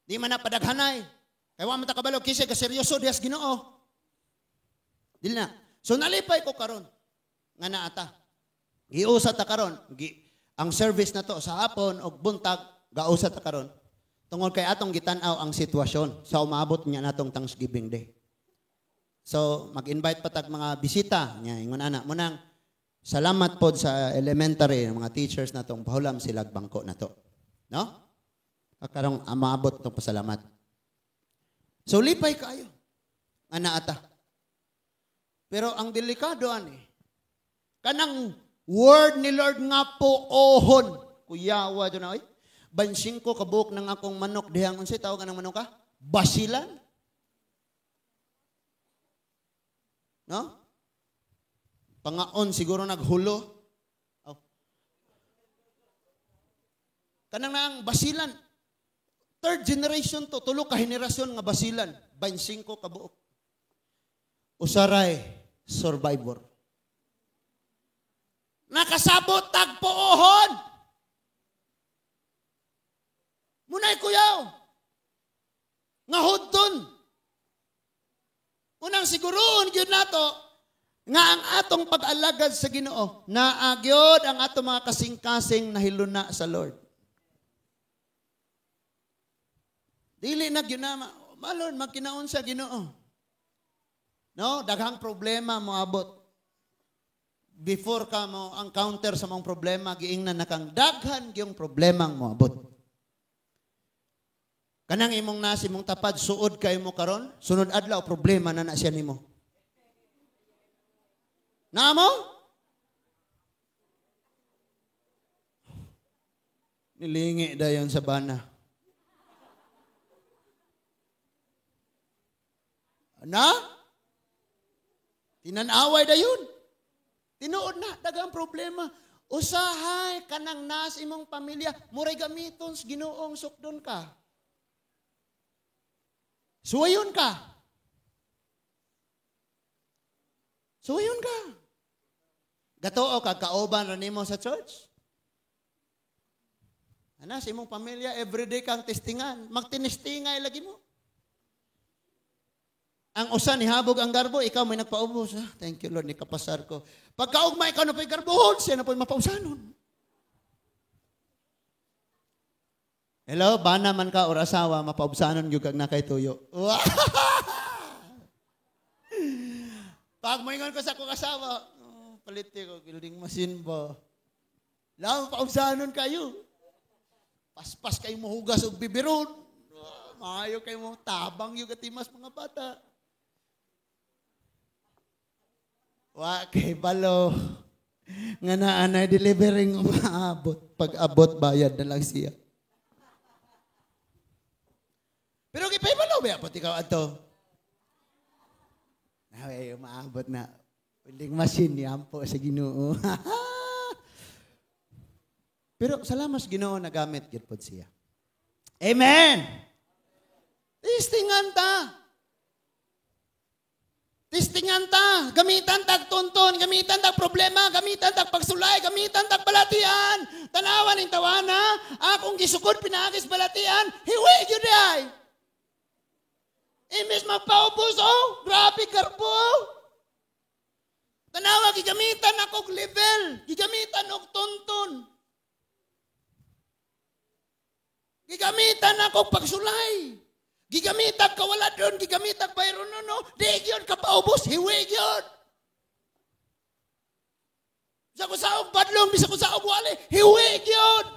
Speaker 1: Di man na padaghanay. Kay wa man ta kabalo kinsa ka seryoso dihas Ginoo. Dili na. So nalipay ko karon nga naa ta. Giusa ta karon. Ang service na to sa hapon og buntag gausa ta karon. Tungod kay atong gitan-aw ang sitwasyon sa umaabot niya natong Thanksgiving Day. So mag-invite pa tag mga bisita niya ingon ana munang salamat pod sa elementary mga teachers natong pahulam sila bangko nato. No? Karong maabot tong pasalamat. So lipay kaayo nga naa ta. Pero ang delikado ani kanang word ni Lord nga puohon. Kuyawa do na oy. 25 kabuok ng akong manok dihang unsay tawag anang manok ka? Basilan. No? Pangaon siguro naghulo. Oh. Kanang naang basilan. Third generation to, tulo ka henerasyon nga basilan, 25 kabuok. Usaray survivor. Nakasabot tagpuohon. Munay kuyaw. Nga hudton. Unang siguroon gyud nato nga ang atong pag-alagad sa Ginoo, naa gyud ang atong mga kasing-kasing nahiluna sa Lord. Dili na gyud na, ma Lord, magkinaon sa Ginoo. No, daghang problema moabot. Before ka mo ang counter sa mong problema, giingnan na kang daghan gyung problemang moabot. Kanang imong nasi mong tapad, suod kayo mo karon, sunod adlaw problema na na siya nimo. Naamo? Nilingi dayon sa bana. Na? Tinanaway dayon. Tinuod na, daghang problema. Usahay kanang nas imong pamilya, muray gamiton sa Ginoong sukdon ka. Suwayon ka. Suwayon ka. Gatoo kag kauban ra nimo sa church. Ana sa imong pamilya everyday kang testingan, magtinestingay lagi mo. Ang usa ni habog ang garbo, ikaw may nagpaubos. Ah, thank you Lord, ni kapasar ko. Pagkaugma ikaw na po'y garbohon, siya na po'y mapausanon. Hello, bana man ka or asawa, mapaubsanon gyud kag nakay tuyo. Pag moingon ko sa akong asawa, oh, palit ko building machine ba. Law paubsanon kayo. Paspas kayo mohugas og bibiron. Oh, maayo kayo mo tabang gyud katimas mga bata. Wa kay balo nga naa na delivering umaabot. Pag-abot bayad na lang siya. Pero gipaybalo ba pati ikaw adto? Ay, umaabot na. Welding machine yampo sa Ginoo. Pero salamat sa Ginoo nagamit gyud pod siya. Amen. Testingan ta. Testingan ta, gamitan tag tunton, gamitan tag problema, gamitan tag pagsulay, gamitan tag balatian. Tanawan ning tawana, akong gisukod pinaagis balatian, hiwi gyud ay. Imbes magpaubos, oh, grabe garbo. Tanawa gigamitan akong level, gigamitan og tunton. Gigamitan akong pagsulay. Gigamitan ka wala doon, gigamitan bayron no, no, di gyud ka paubos, hiwi gyud. Bisa ko saog badlong, bisa ko saog wali, hiwi gyud.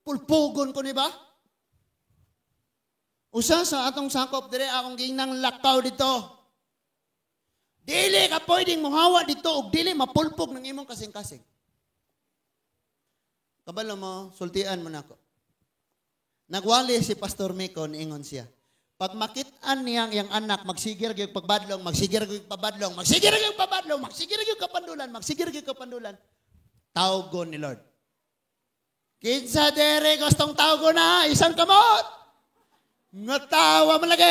Speaker 1: Pulpugon ko ni ba? Usa sa atong sakop dire akong ginang lakaw dito. Dili ka pwedeng muhawa dito og dili mapulpog ng imong kasing-kasing. Kabalo mo, sultian mo nako. Nagwali si Pastor Miko, niingon siya. Pag makit-an niyang iyang anak, magsigir gyud pagbadlong, magsigir gyud pabadlong, magsigir gyud pabadlong, magsigir gyud kapandulan, magsigir gyud kapandulan, tawgon ni Lord. Kinsa dere gustong tawgon na, isang kamot. Nga tawa man lagi.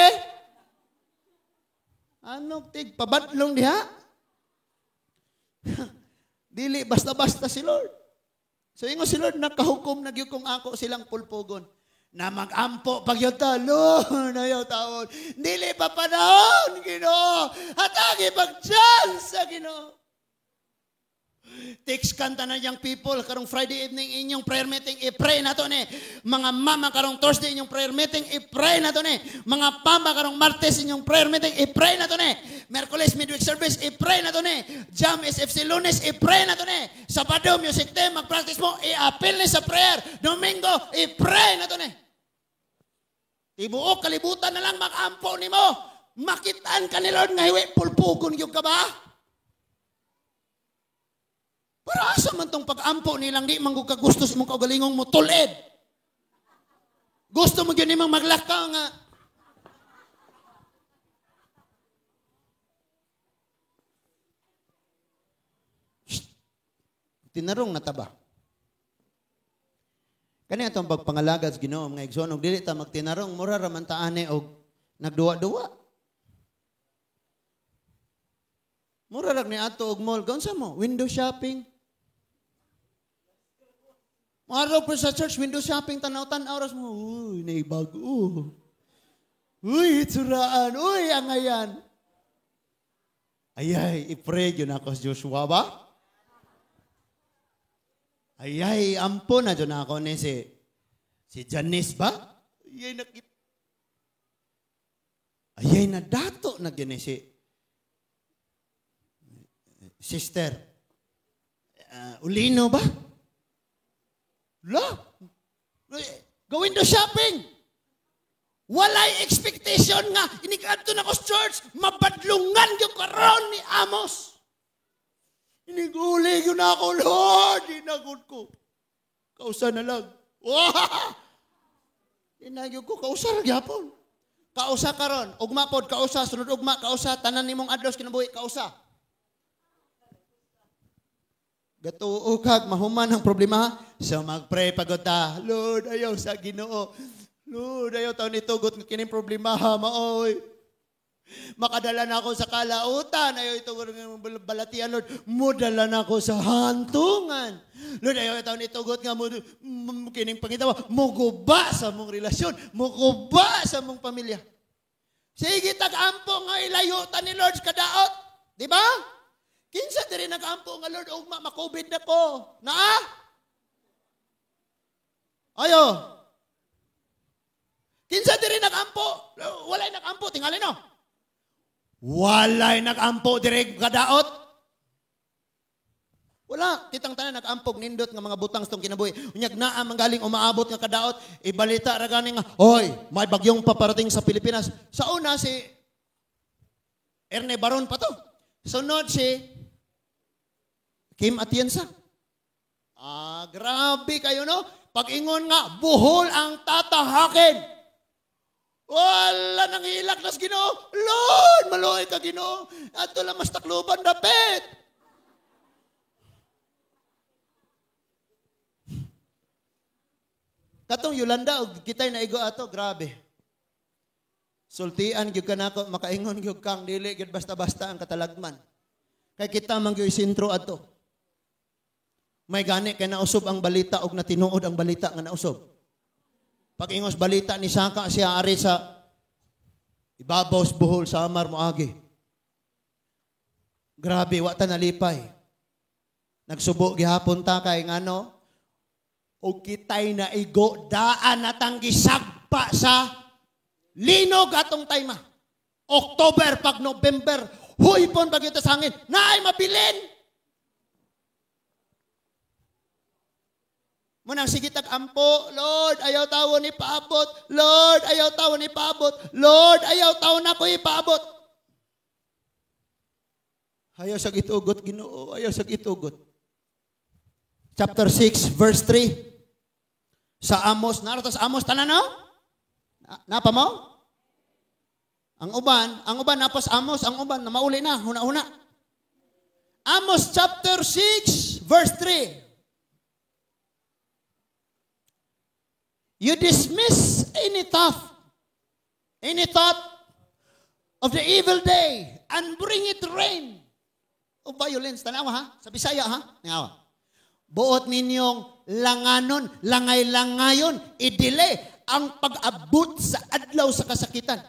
Speaker 1: Ano tig pabadlong diha? Dili basta-basta si Lord. So ingon si Lord, nakahukom na gyud kung ako silang pulpugon. Na magampo pag yun ta, Lord, ayaw taon. Dili pa panahon, Ginoo. Hatagi pag chance sa Ginoo. Text kanta na yung people karong Friday evening inyong prayer meeting, i-pray na to ni. Mga mama karong Thursday inyong prayer meeting, i-pray na to ni. Mga papa karong Martes inyong prayer meeting, i-pray na to ni. Merkules midweek service, i-pray na to ni. Jam SFC Lunes, i-pray na to ni. Sabado music team, mag-practice mo, i-appeal ni sa prayer. Domingo, i-pray na to ni. Tibuok kalibutan na lang mag-ampo nimo. Makitaan ka ni Lord nga hiwi, pulpugon gyud ka ba? Para asa man tong pag-ampo nilang di man ka gusto sa imong kaugalingong mutulid. Gusto mo gyud nimang maglakaw nga. Shh. Tinarong na taba. Kani atong pagpangalagad sa Ginoo mga igsoon, og dili ta magtinarong, mura ra man ta ani og nagduwa-duwa. Mura ra ni ato og mall, gaunsa mo? Window shopping. Araw pa sa church, window shopping, tanaw-tanaw, oras mo, uy, naibago. Uy, itsuraan, uy, angayan. Ayay, i-pray yun ako sa Joshua ba? Ayay, ampo na dyan ako ni si Janice ba? Ayay, nakit. Ayay, nadato na gini si Sister Ulino ba? La, go window shopping. Walay expectation nga inikadto na ko sa church, mabadlungan gyud karon ni Amos. Iniguli gyud na ako, Lord, inagod ko. Kausa na lang. Wah! Inagod ko, kausa ra gyapon. Kausa karon, ugma pod kausa, sunod ugma kausa, tanan nimong adlaw sa kinabuhi kausa. Gatuo kag mahuman ang problema, so magpray pagod ta. Lord, ayaw sa Ginoo. Lord, ayaw taon itugot nga kining problema ha, maoy. Makadala na ako sa kalautan, ayaw itugot nga balatian, Lord. Mudala na ako sa hantungan. Lord, ayaw taon itugot nga mo kining pangitawa, muguba sa mong relasyon, muguba sa mong pamilya. Sige tag-ampo nga ilayo ta ni Lord kadaot, di ba? Kinsa diri nag-ampo nga Lord ugma ma-COVID na ko. Naa? Ayo. Kinsa diri nag-ampo? Walay nag-ampo tingali no. Walay nag-ampo diri kadaot. Wala, kitang tanan nag-ampog nindot nga mga butang sa tong kinabuhi. Unyag naa manggaling umaabot nga kadaot, ibalita ra gani nga, hoy, may bagyong paparating sa Pilipinas. Sa una si Erne Baron pa to. Sunod si Kim Atienza. Ah, grabe kayo no. Pag-ingon nga, buhol ang tatahakin. Wala nang hilak nas Ginoo. Lord, maluoy ka Ginoo. Ato lang mas takluban dapit. Katong Yolanda og kitay naigo ato, grabe. Sultian gyud ka nako, makaingon gyud kang dili gyud basta-basta ang katalagman. Kay kita man gyud sentro ato. May gani kay nausob ang balita og natinuod ang balita nga nausob. Pag-ingos balita ni Saka siya ari sa ibabaw sa Bohol sa Samar moagi. Grabe wa ta nalipay. Nagsubo gihapon ta kay ngano og kitay naigo daan natang gisagpa sa linog atong tayma. October pag November, huypon pag sa hangin, naay mabilin. Munang sige tag-ampo, "Lord, ayaw tawon ipaabot. Lord, ayaw tawon ipaabot. Lord, ayaw tawon ako ipaabot." Ayaw sa gitugot, Ginoo, ayaw sa gitugot. Chapter 6, verse 3. Sa Amos, narito sa Amos, tanan no? Napa mo? Ang uban, napas Amos, ang uban, na mauli na, huna-huna. Amos chapter 6, verse 3. You dismiss any thought of the evil day and bring it rain of violence. Tanawa ha? Sa Bisaya ha? Tanawa. Buot ninyong langanon, langay-langayon, idile ang pag-abot sa adlaw sa kasakitan.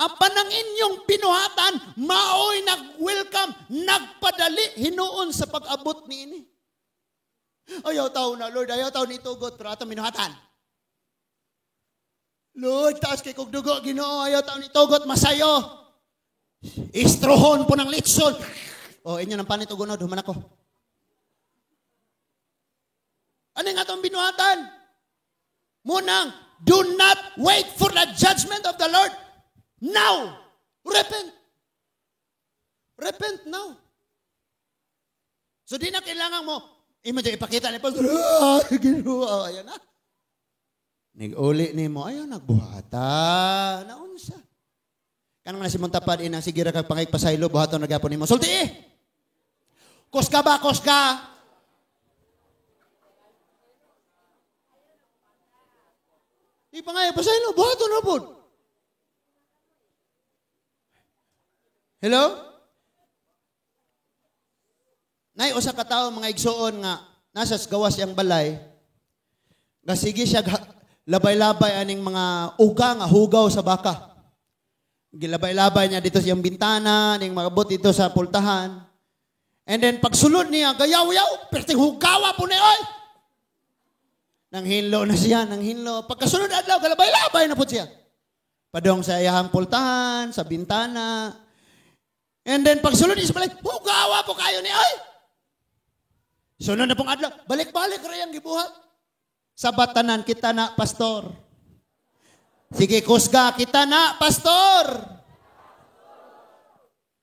Speaker 1: Apan ang inyong binuhatan, maoy nag-welcome, nagpadali hinuon sa pag-abot niini. Ayaw tao na, Lord, ayaw tao ni tugot, pero atong binuhatan. Lord, taas kay kog dugo, Ginoo, ayaw tao ni tugot, masayo. Istrohon po ng litson. O, inyo ng panit og unod, human ako. Ano nga itong binuhatan? Munang, do not wait for the judgment of the Lord. Now, repent. Repent now. So di na kailangan mo, imo dyan ipakita ni Pastor, ah, Ginoo, ayan na. Nag-uli ni mo, ayaw nagbuhata, naunsa. Kanang na si Montapad, inang sige ra kag pangaypasaylo, buhaton na gapon nimo. Sulti eh! Kuska ba, kuska? Di pa nga, pasaylo, buhaton na po. Hello? Nay, usa ka tawo mga igsuon nga nasa gawas iyang balay, nga sige siya labay-labay aning mga uga nga hugaw sa baka. Gilabay-labay niya dito sa iyang bintana, ning makabot dito sa pultahan. And then pagsulod niya, gayaw-yaw, perting hugawa po niya, oy! Nang hinlo na siya, nang hinlo. Pagkasulod adlaw, galabay-labay na po siya. Padong sa iyang pultahan, sa bintana. And then pagsulod niya sa balay, hugawa po kayo niya, oy! Sunod na pong adlaw, balik-balik rin ang gibuhat. Sa batanan kita na, pastor. Sige, kusga kita na, pastor.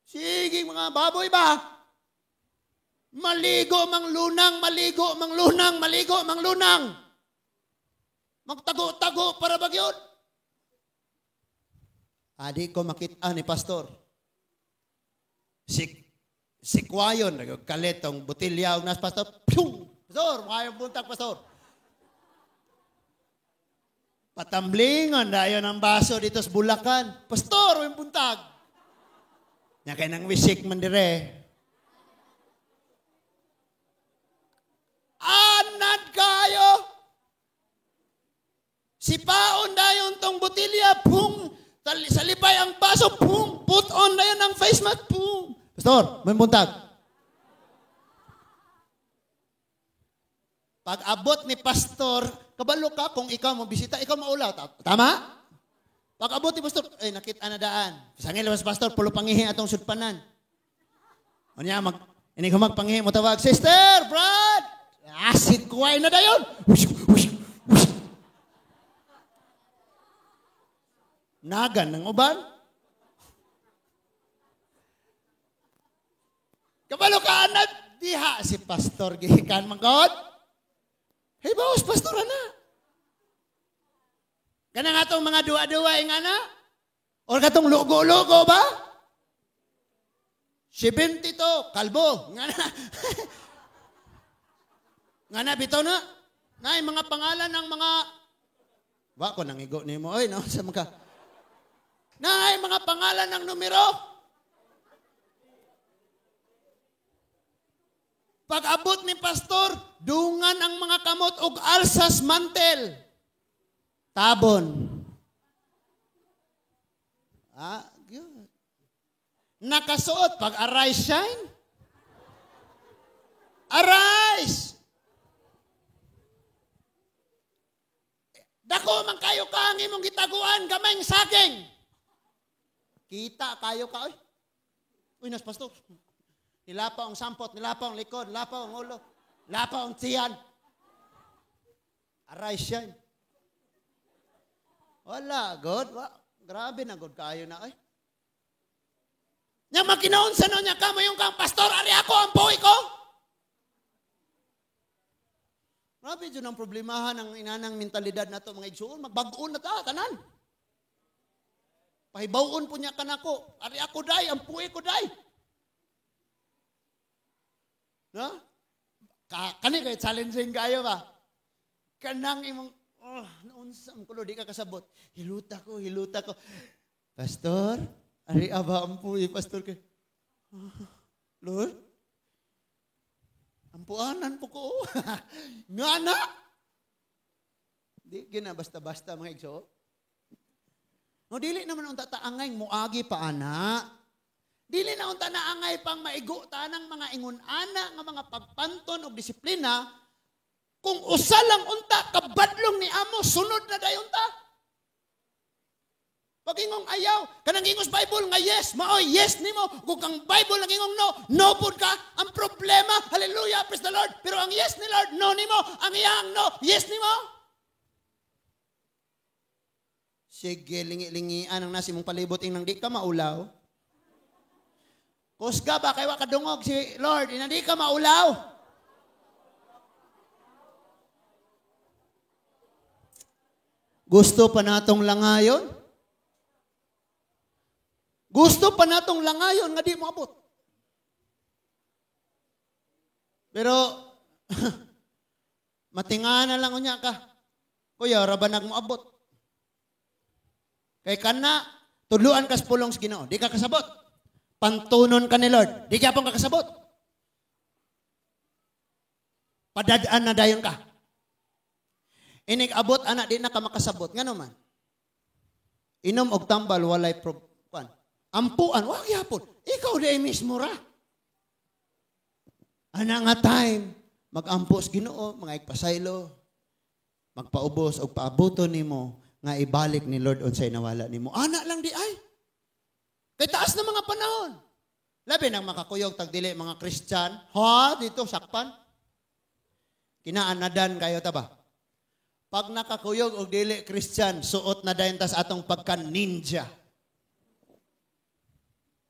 Speaker 1: Sige, mga baboy ba? Maligo mang lunang, maligo mang lunang, maligo mang lunang. Magtago-tago para bagyon. Adi ko makita ni pastor. Si Kwayon, nagkalit ang butilya og nas pastor. Pung! Pastor, mayong buntag, pastor. Patamblingon dayon ang baso dito sa Bulacan. Pastor, mayong buntag. Nya kay nang wisik man dire. Anad kayo. Sipaon dayon tong butilya, pung! Salipay ang baso, pung! Put on dayon ang face mask, pung! Pastor, may buntag. Pag abot ni pastor, kabalo ka kung ikaw mo bisita, ikaw maulaw. Tama? Pag abot ni pastor, ay nakita na daan. Sangil mas pastor, pulo pangihi atong sudpanan. Unya mag ini ko magpangihi mo tawag, "Sister, Brad." Asid kuway na dayon. Wush, wush, wush. Nagan ng uban. Kabalo ka na diha si pastor gihikan man God. Hey boss, pastor ana. Kanang atong mga duwa-duwa ing ana? Or katong lugo-lugo ba? 72 kalbo ngana. Ngana bitaw na. Nay mga pangalan ng mga wa ko nangigo nimo oy no sa mga nay mga pangalan ng numero. Pag-abot ni pastor, dungan ang mga kamot og alsas mantel. Tabon. Ah, yun. Nakasuot pag arise shine. Arise! Dako man kayo ka ang imong gitaguan gamayng saging. Kita kayo ka oy. Uy, nas pastor. Nilapaw ang sampot, nilapaw ang likod, nilapaw ang ulo, nilapaw ang tiyan. Arise, shine. Wala, God. Wa, grabe na, God. Kayo na, ay. Nya makinaunsa no niya ka, mayong kang pastor, ari ako, ang buhay ko. Grabe dyan ang problemahan ng inanang mentalidad na to, mga igsuon. Magbag-on na ta, tanan. Pahibawon po niya kanako. Ari ako day, ang puwi ko day. No? Kani kay challenging kayo ba? Kanang imong, oh, naunsa ang kulo, di ka kasabot. Hiluta ko, hiluta ko. Pastor, ari aba ang puwi, pastor kay. Oh, Lord, ampuanan po ko. Nga na! Di gina basta-basta mga igso. No, dili naman unta taangay muagi pa ana. Dili na unta naangay pang maigo tanang mga ingon ana nga mga pagpanton og disiplina. Kung usa lang unta kabadlong ni amo sunod na dayon ta. Pag ingong ayaw, kanang ingos Bible nga yes, maoy yes nimo. Kung kang Bible ang ingong no, no pud ka. Ang problema, hallelujah, praise the Lord. Pero ang yes ni Lord, no nimo. Ang iyang no, yes nimo. Sige, lingi-lingian ang nasi mong palibot inang di ka maulaw. Kusga ba kay wa kadungog si Lord, inang di ka maulaw. Gusto pa natong langayon? Gusto pa natong langayon nga di moabot. Pero matingana lang unya ka. Kuya, ra ba nagmoabot? Kay kana tudluan kas pulong sa Ginoo, di ka kasabot. Pantunon ka ni Lord, di ka pong kakasabot. Padad-an na dayon ka. Inig abot ana di na ka makasabot. Ngano man? Inom og tambal walay kwan. Ampuan wa gyapon. Ikaw di mismo ra. Ana nga time magampo sa Ginoo, mga igpasaylo, magpaubos og paabuton nimo nga ibalik ni Lord unsay nawala nimo. Ana lang di ay. Kay taas na mga panahon. Labi nang makakuyog tag dili mga Christian, ha dito sakpan. Kinaanadan kayo ta ba? Pag nakakuyog og dili Christian, suot na dayon tas atong pagka ninja.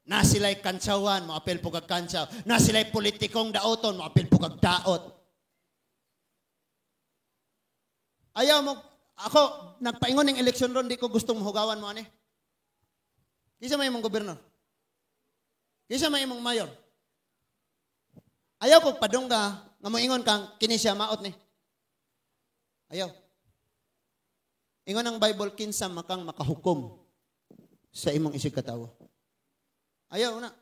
Speaker 1: Na sila'y kantsawan, moapil po kag kantsaw. Na sila'y politikong daoton, moapil po kag daot. Ayaw mo, ako, nagpaingon ng eleksyon ron, di ko gustong mahugawan mo, ani. Kisa may imong gobernador. Kisa may imong mayor. Ayaw ko padungga, nga moingon kang, kini siya maot ni. Ayaw. Ingon ang Bible, kinsa makang makahukom sa imong isig katawo. Ayaw na.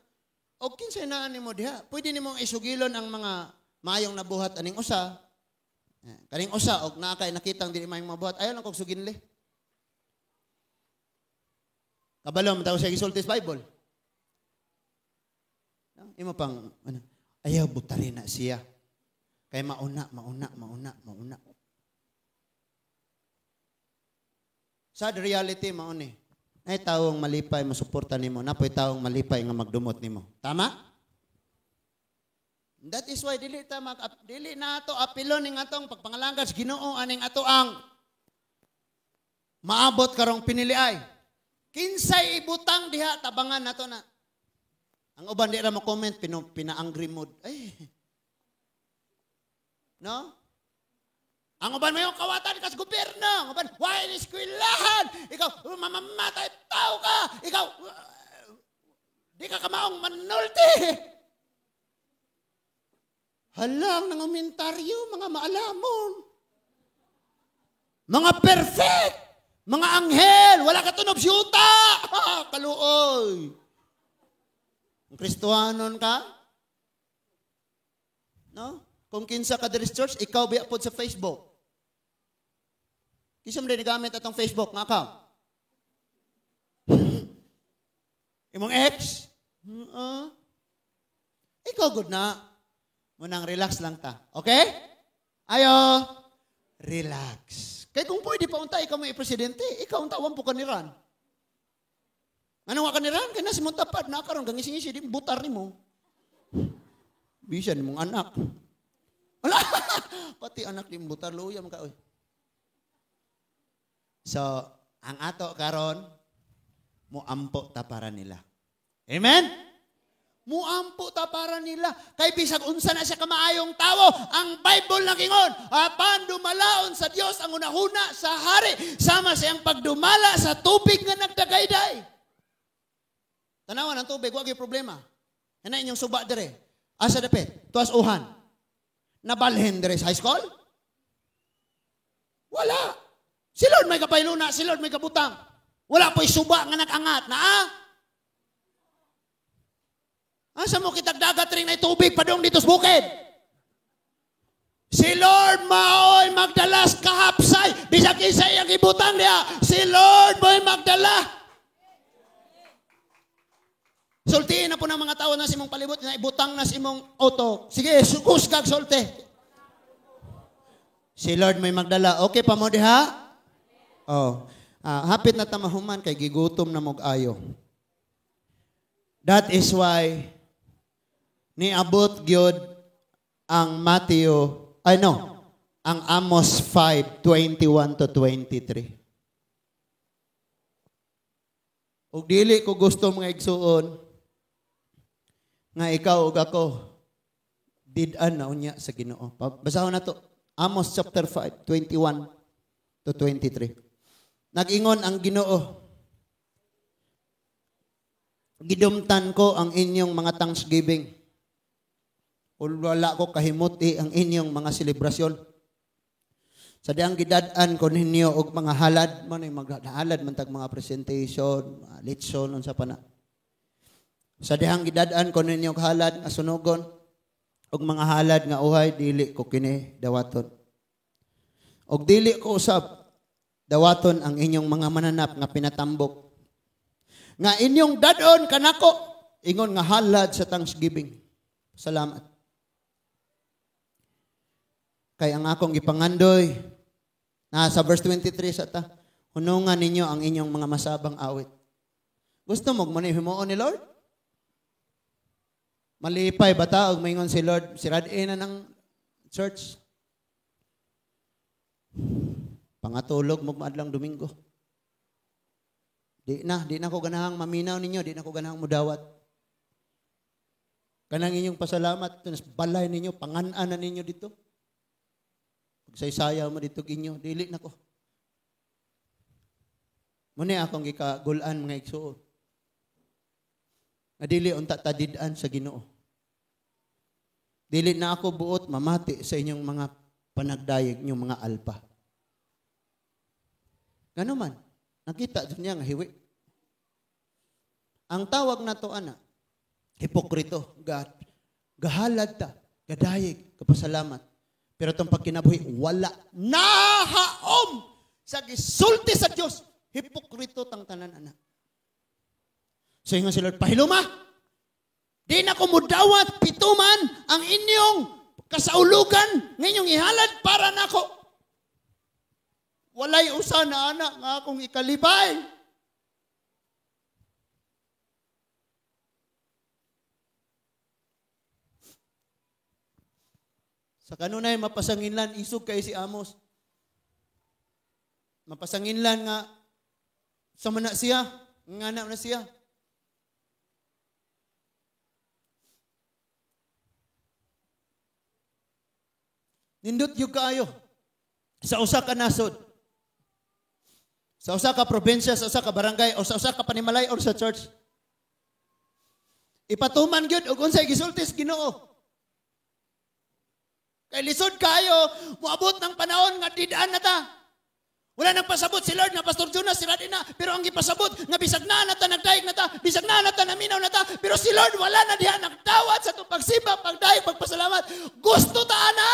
Speaker 1: O kinsay naan nimo diha, pwede nimong isugilon ang mga maayong nabuhat aning usa. Kaning usa og naa kay nakitang dili maayong mabuhat, ayaw lang kog suginli. Kabalo man tawo sa gisulti sa Bible. No? Imo pang ano, ayaw butarin na siya. Kay mauna, mauna, mauna, mauna. Sad reality mauni. Ay tawong malipay masuporta nimo, napoy tawong malipay nga magdumot nimo. Tama? That is why dili ta mag dili na ato apilon ning atong pagpangalagad sa Ginoo aning ato ang maabot karong piniliay. Kinsay ibutang diha tabangan nato na. Ang uban di ra mo comment pina-angry mood. Ay. No? Ang uban mo yung kawatan ka sa gobyerno. Ang uban, why ni eskwelahan? Ikaw, mamamatay tao ka. Ikaw, di ka kamaong manulti. Halang ng komentaryo, mga maalamon. Mga perfect. Mga anghel. Wala ka tunob siyuta. Kaluoy. Ang Kristohanon ka? No? Kung kinsa ka diri sa church, ikaw biya pod sa Facebook. Kinsa man gamit atong Facebook nga account? Imong ex? Ikaw good na. Munang relax lang ta. Okay? Ayo. Relax. Kay kung pwede pa unta, ikaw may presidente, ikaw unta wan po kaniran. Ano nga kaniran? Kay nasa mong tapad, nakaroon, gangisi-ngisi, di butar ni mo. Bisan mong anak. Ala! Pati anak di butar, luya man ka, oy. So, ang ato karon muampo ta para nila. Amen? Muampo ta para nila. Kay bisag unsa na siya kamaayong tawo, ang Bible nagingon, apan dumalaon sa Dios ang hunahuna sa hari, sama siyang pagdumala sa tubig nga nagdagayday. Tanawan ang tubig, wa gyud problema. Ana inyong suba dire. Asa dapit? Tuas uhan. Nabalhin dire sa high school? Wala. Si Lord may kapailuna, si Lord may kabutang. Wala po'y suba nga nag-angat. Naa? Asa mo kitag dagat rin ay tubig padung dito sa bukid? Si Lord maoy magdalas kahapsay. Bisag isa iyang ibutang niya. Si Lord maoy magdala. Sultiin na po ng mga tao na sa imong palibot na ibutang na sa imong auto. Sige, kusgag sulte. Si Lord may magdala. Okay pa mo diha? Oh. Hapit na tamahuman kay gigutom na mog ayo. That is why niabot gyud ang ang Amos 5:21 to 23. Ug dili ko gusto mga igsuon nga ikaw ug ako did-an na unya sa Ginoo. Basahon na to. Amos chapter 5, 21 to 23. Nag-ingon ang Ginoo, gidumtan ko ang inyong mga thanksgiving. Wala ko kahimuti ang inyong mga selebrasyon. Sa diyang gidad-an ko ninyo og mga halad, man ay maghalad man tag mga presentation, litson, unsa pa na. Sa dihang gidad-an ko ninyo og halad nga sunugon og mga halad nga uhay, dili ko kini dawaton. Og dili ko usab dawaton ang inyong mga mananap nga pinatambok. Nga inyong dadon kanako ingon nga halad sa thanksgiving. Salamat. Kay ang akong gipangandoy, nasa verse 23 sa ta, hunungan ninyo ang inyong mga masabang awit. Gusto mo mo ni himuon ni Lord? Malipay ba ta og maingon si Lord, sirad-in na ng church. Pangatulog mo maadlang Domingo. Di na ko ganahang maminaw ninyo, di na ko ganahang mudawat. Kanang inyong pasalamat, balay ninyo, pangan-an na ninyo dito. Pagsaysaya mo dito inyo, dili na ko. Muna akong gikagulan mga igsuon. Nga dili unta tadid-an sa Ginoo. Dili na ako buot mamati sa inyong mga panagdayeg, inyong mga alpa. Ngano man, nakita dyan niya nga hiwi. Ang tawag na to, ana, hipokrito, God, gahalad ta, gadayeg, kapasalamat. Pero itong pagkinabuhi, wala nahaom sa gisulti sa Diyos. Hipokrito tang tanan, anak. So ingon si Lord, pahiluma, di na ko mudawat pituman ang inyong kasaulugan, ng inyong ihalad para nako. Walay usa na anak nga akong ikalipay. Sa kanunay, mapasanginlan, isog kay si Amos. Mapasanginlan nga, sa mana siya, nga na siya. Nindot yung kaayo. Sa usa ka nasod, sa usa ka probinsya, sa usa ka barangay, o sa usa ka panimalay, or sa church. Ipatuman gyud og unsay gisulti sa Ginoo. Kay lisod kayo, moabot ng panahon nga didaan na ta. Wala nang pasabot si Lord nga Pastor Jonas, si Radina, pero ang gipasabot nga bisag na ta nagdayeg na ta, bisag na ta naminaw na ta, pero si Lord wala na diha nagdawat sa atong pagsimba, pagdayeg, pagpasalamat. Gusto ta ana.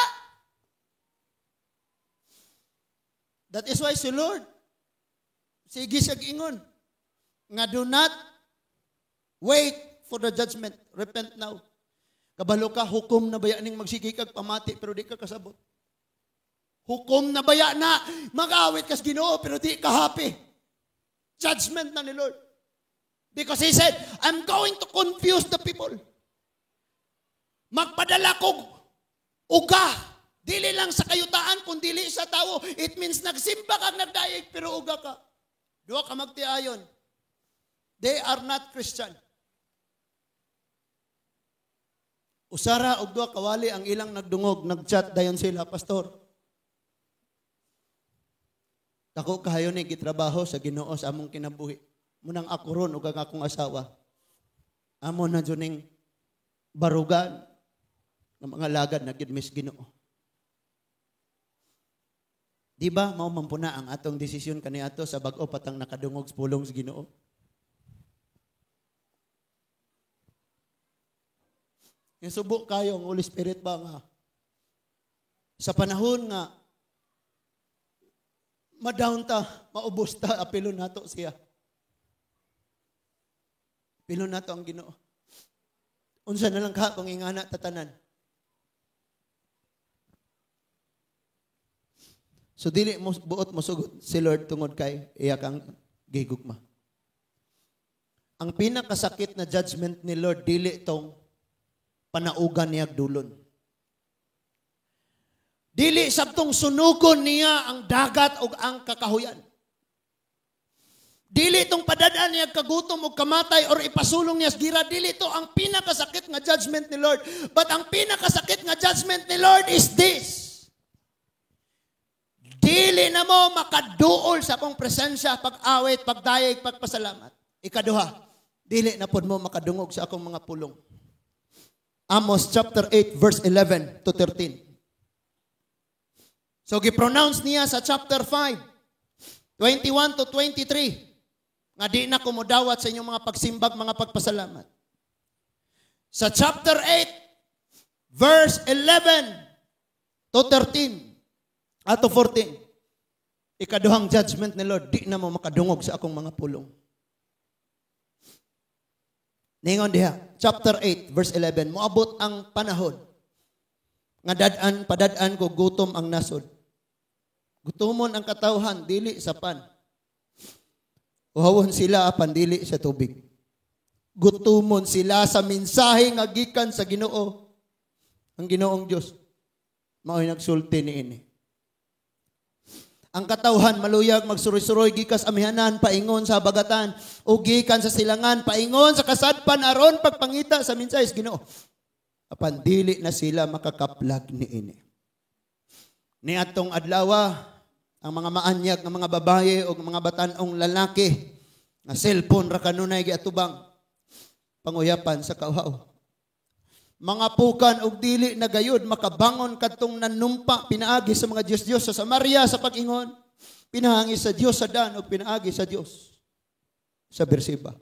Speaker 1: That is why si Lord sige siya giingon nga do not wait for the judgment, repent now. Kabalo ka, hukom na baya ning magsige kag pamati pero di ka kasabot. Hukom na baya na mag-awit kas Ginoo pero di ka happy. Judgment na ni Lord. Because He said, I'm going to confuse the people. Magpadala kog uga Dili lang sa kayutaan, kung dili sa tao. It means nagsimba kag nagdayeg, pero uga ka. Duha ka magtiayon. They are not Christian. Usara og duha kawali ang ilang nagdungog, nagchat dayon sila, "Pastor. Dako kahayo ni gitrabaho sa Ginoo sa among kinabuhi. Munang ako ron ug ang akong asawa. Amo na jud ning barugan ng mga lagad na gid mis Ginoo." Di ba mao man po na ang atong desisyon kaniadto sa bag-o patang nakadungog sa pulong sa Ginoo? Yung subo kayo ang Holy Spirit ba nga sa panahon nga madown ta, maubos ta, apilon nato siya. Apilon nato ang Ginoo. Unsa na lang ka kung ingana tatanan. So dili mo buot mo sugot si Lord tungod kay iya kang gigugma. Ang pinakasakit na judgment ni Lord dili tong panaugan niya dulon. Dili sabtong sunugon niya ang dagat o ang kakahuyan. Dili tong padadaan niya kagutom o kamatay or ipasulong niya sa gira. Dili to ang pinakasakit nga judgment ni Lord. But ang pinakasakit nga judgment ni Lord is this. Dili na mo makaduol sa akong presensya, pag-awit, pagdayeg, pagpasalamat. Ikaduha, dili na pod mo makadungog sa akong mga pulong. Amos chapter 8 verse 11 to 13. So gi-pronounce niya sa chapter 5, 21 to 23, nga di na kumudawat sa inyong mga pagsimbag, mga pagpasalamat. Sa chapter 8, verse 11 to 13, ato 14, ikaduhang judgment ni Lord, di na mo makadungog sa akong mga pulong. Ningon diha, chapter 8, verse 11, moabot ang panahon, nga dad-an, padad-an ko gutom ang nasod. Gutomon ang katawhan, dili sa pan. Uhawon sila apan dili sa tubig. Gutomon sila sa mensahe nga gikan sa Ginoo. Ang Ginoong Dios mao'y nagsulti niini. Ang katawhan maluyag magsuroy-suroy gikas amihanan paingon sa bagatan o gikan sa silangan paingon sa kasadpan aron pagpangita sa mensahe sa Ginoo. Apan dili na sila makakaplag niini. Niadtong adlaw ang mga maanyag nga mga babaye o mga batan-ong lalaki nga cellphone ra kanunay giatubang panguyapan sa kauhaw. Mga pukan og dili na gayud makabangon kadtong nanumpa pinaagi sa mga Dios-Dios sa Samaria sa pag-ingon, pinaangi sa Dios sa Dan og pinaagi sa Dios sa Berseba.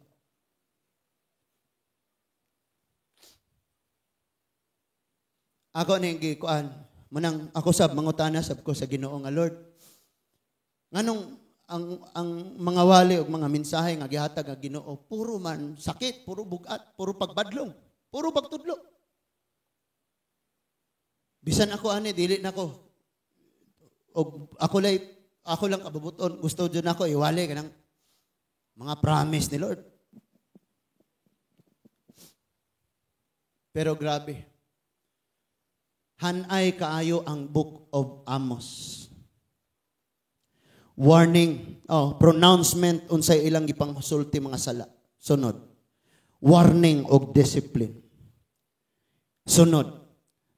Speaker 1: Ako ning gikuan, manang ako sab mangutana sab ko sa Ginoo nga Lord. Nganong ang mga wali og mga mensahe nga gihatag nga Ginoo puro man sakit, puro bugat, puro pagbadlong, puro pagtudlo. Bisan ako ani dili nako. Og ako lay ako lang kabubuton, gusto jud nako iwali kanang mga promise ni Lord. Pero grabe. Hanay kaayo ang Book of Amos. Warning, pronouncement unsay ilang gipangsulti mga sala. Sunod. Warning og discipline. Sunod.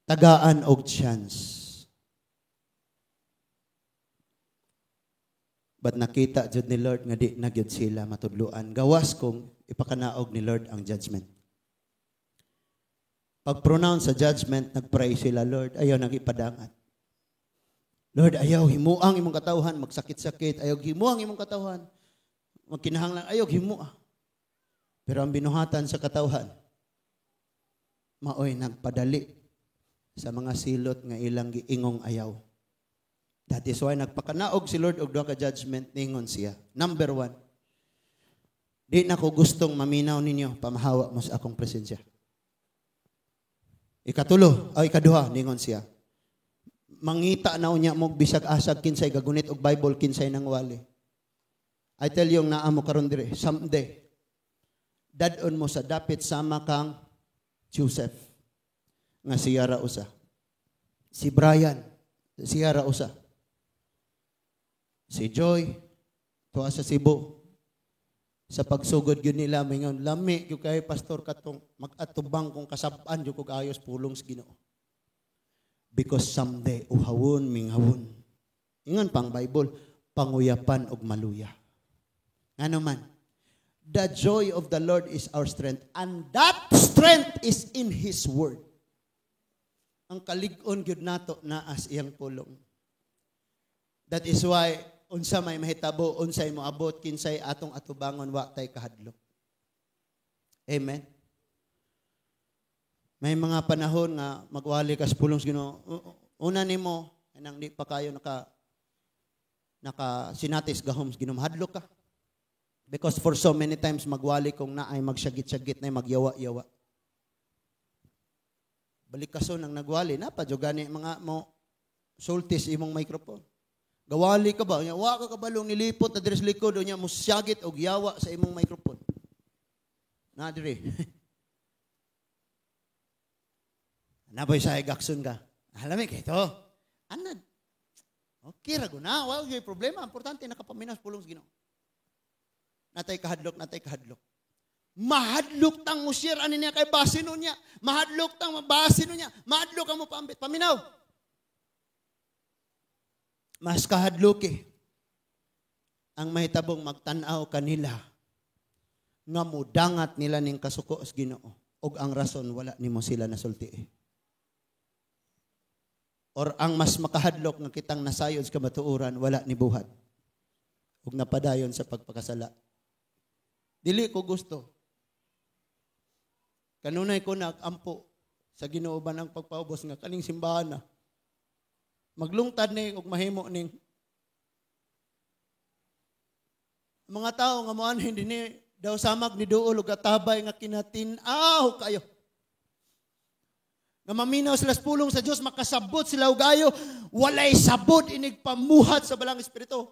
Speaker 1: Tagaan og chance. But nakita jud ni Lord nga di na gyud sila matudluan. Gawas kung ipakanaog ni Lord ang judgment. Pag-pronounce sa judgment, nagpray sila, "Lord, ayaw nang ipadangat. Lord, ayaw himuang imong katawhan, magsakit-sakit, ayaw himuang imong katawhan, magkinahanglan, ayaw himua." Pero ang binuhatan sa katawhan, maoy nagpadali sa mga silot nga ilang giingong ayaw. That is why nagpakanaog si Lord og duha ka judgment, ningon siya. Number 1, di na ko gustong maminaw ninyo, pamahawa mo sa akong presensya. Ikaduha, ningon siya. Mangita na unya mo bisag asag kinsay gagunit og Bible, kinsay nang wali. I tell you naa mo karon dire, someday dad-on mo sa dapit sama kang Joseph nga siya ra usa. Si Brian. Siya ra usa. Si Joy, tuwa sa Cebu. Sa pagsugod gyud nila, mingon, "Lami gyud kay pastor katong mag-atubang kung kasab-an gyud kog ayos pulong sa Ginoo." Because someday, uhawon, minghawon. Ingon pang Bible, panguyapan og maluya. Ngano man, the joy of the Lord is our strength, and that strength is in His Word. Ang kalig-on gyud nato naa sa iyang pulong. That is why unsa may mahitabo, unsay moabot, kinsay atong atubangon, wa tay kahadlok. Amen. May mga panahon nga magwali ka sa pulong sa Ginoo. Una nimo nang di pa kayo naka sinatis gahom sa Ginoo, mahadlok ka. Because for so many times magwali kung naay magsyagit-syagit na magyawa-yawa. Balik kaso nang nagwali, napa jud gani mga mo sultis imong microphone. Gawali ka ba? Unya, wa ka kabalong nilipot na diri sa likod, unya mo syagit og yawa sa imong microphone. Na diri. Naboy sa gaksun ka. Alami kay to. Ana. Okay ra guna, wa gyud problema, importante nakapaminaw sa pulong sa Ginoo. Natay kahadlok, natay kahadlok. Mahadlok tang mo share ani niya kay basin niya. Mahadlok tang basin niya. Mahadlok ang mo paambit. Paminaw. Mas kahadlok eh. Ang mahitabong magtan-aw kanila nga mudangat nila ning kasuko sa Ginoo ug ang rason wala nimo sila nasulti eh. Or ang mas makahadlok nga kitang nasayod sa kamatuoran wala ni buhat ug napadayon sa pagpakasala. Dili ko gusto. Kanunay ko nagampo sa Ginoo ba ng pagpaubos nga kaning simbahan na maglungtad ni og mahimo ning mga tao nga moanhin dinhi daw samag ni duol og atabay nga kinatin-aw kayo. Nga maminaw sila sa pulong sa Dios, makasabot sila og ayo, walay sabot inig pamuhat sa Balang Espiritu.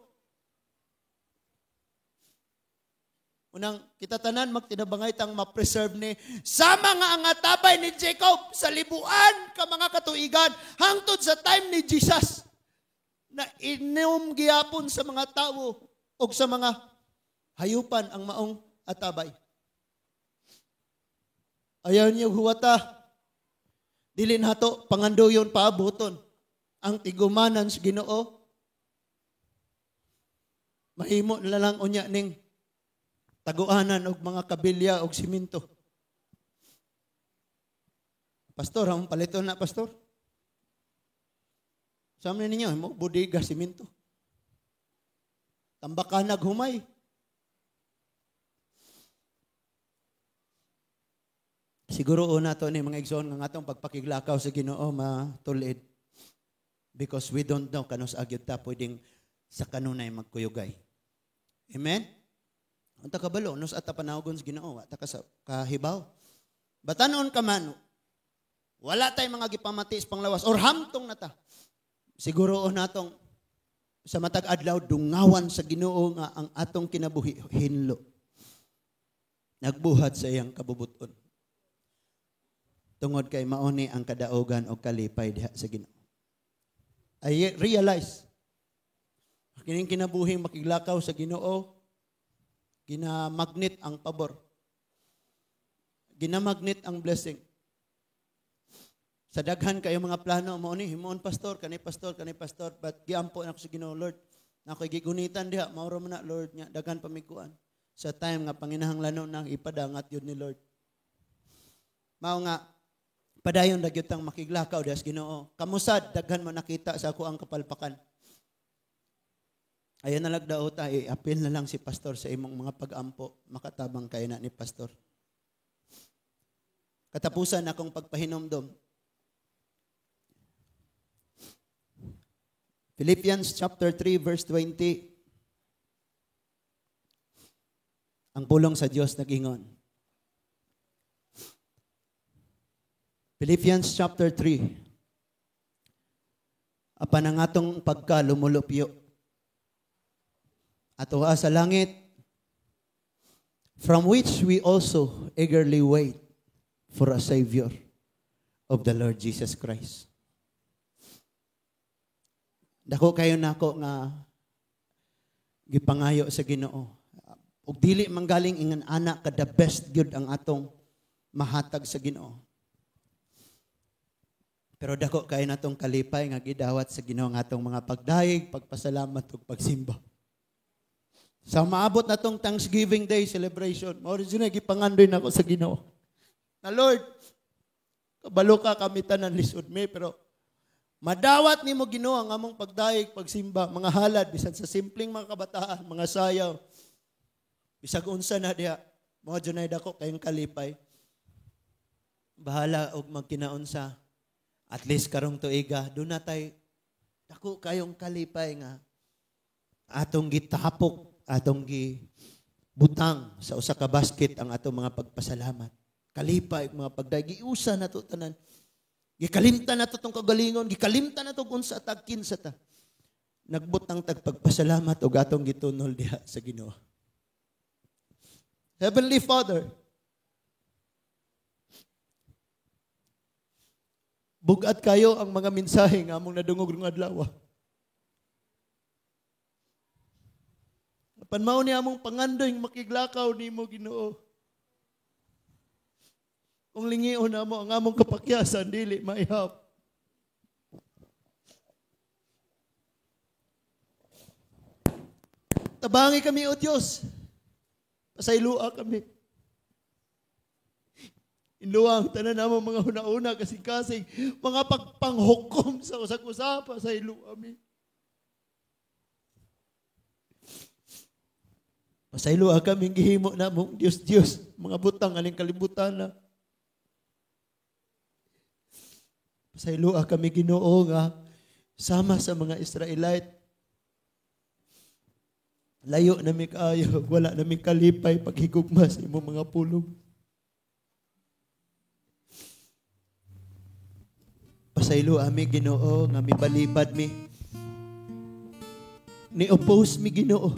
Speaker 1: Unang kita tanan magtinabangay tang ma-preserve ni sama nga ang atabay ni Jacob sa libuan ka mga katuigan hangtod sa time ni Jesus na inom gihapon sa mga tawo og sa mga hayupan ang maong atabay. Ayaw niyo huwata. Dili nato pangandoyon paaboton ang tigumanan sa Ginoo. Mahimo na lang unya ning taguanan og mga kabilya og simento. Pastor, ang palito na pastor. Sa amin ninyo, mo bodega simento. Tambakan naghumay. Siguro una to ni mga igsoon nga atong pagpakiglakaw sa Ginoo matulid. Because we don't know kanus agyud ta pwedeng sa kanunay magkuyugay. Amen? Unta kabalo nus ata panahogon sa Ginoo, wa ta ka sa kahibaw. Batanon ka man, wala tay mga gipamati sa panglawas or hamtong na ta. Siguro natong sa matag adlaw dungawan sa Ginoo nga ang atong kinabuhi hinlo. Nagbuhat sa iyang kabubuton. Tungod kay mauni ang kadaogan o kalipay diha sa Ginoo. I realize kining kinabuhi makiglakaw sa Ginoo, ginamagnet ang pabor. Ginamagnet ang blessing. Sa daghan kayo mga plano mo ni himuon pastor, kani pastor, kani pastor, but giampo na ako sa Ginoo, Lord. Na ako'y gigunitan diha, mauro man na Lord nya daghan pamiguan. Sa time nga panginahanglan na ipadangat yun ni Lord. Mao nga padayon ra gyud tang makiglakaw diha sa Ginoo. Kamusad daghan mo nakita sa ako ang kapalpakan. Ayan na lagdaota, i-appeal na lang si pastor sa imong mga pag-ampo, makatabang kay na ni pastor. Katapusan akong pagpahinomdom. Philippians chapter 3 verse 20. Ang pulong sa Dios nag-ingon. Philippians chapter 3. Apan ang atong pagkalumulupyo atoa sa langit, from which we also eagerly wait for a Savior of the Lord Jesus Christ. Dako kayo nako nga gipangayo sa Ginoo. Ug dili manggaling ingan anak ka the best gyud ang atong mahatag sa Ginoo. Pero dako kayo natong kalipay nga gidawat sa Ginoo ang atong mga pagdayeg, pagpasalamat ug pagsimba. Sa maabot na tong Thanksgiving Day celebration, mao rin siya gipangandoy nako sa Ginoo. Na Lord, kabalo ka kami tanan lisod mi, pero madawat nimo Ginoo ang among pagdayeg, pagsimba, mga halad bisan sa simpleng mga kabataan, mga sayaw. Bisag unsa na diha, mao dunay dako kayong kalipay. Bahala og magkinaunsa. At least karong tuiga, doon na tay dako kayong kalipay nga atong gitapok, atong gibutang sa usa ka basket ang atong mga pagpasalamat. Kalipay mga pagdayeg, giusa nato tanan. Gikalimtan nato tong kagalingon, gikalimtan nato kung unsa tag kinsa ta. Nagbutang tag pagpasalamat og atong gitunol diha sa Ginoo. Heavenly Father, bugat kayo ang mga mensahe nga among nadungog ng adlaw. Apan mao ni among pangandoy makiglakaw nimo Ginoo. Kung lingion namo ang among kapakyasan dili maihap. Tabangi kami o Dios. Pasaylua kami. Inluwa ang tanan namo mga huna-una, kasing-kasing, mga pagpanghukom sa usag-usa, pasaylua kami. Pasaylua kami gihimo namo, Dios, Dios, mga butang aling kalibutan na. Pasaylua kami Ginoo nga sama sa mga Israelite. Layo na mi kaayo, wala na mi kalipay paghigugma sa imong mga pulong. Pasaylo ami Ginoo nga mibalibad mi. Ni-oppose mi Ginoo.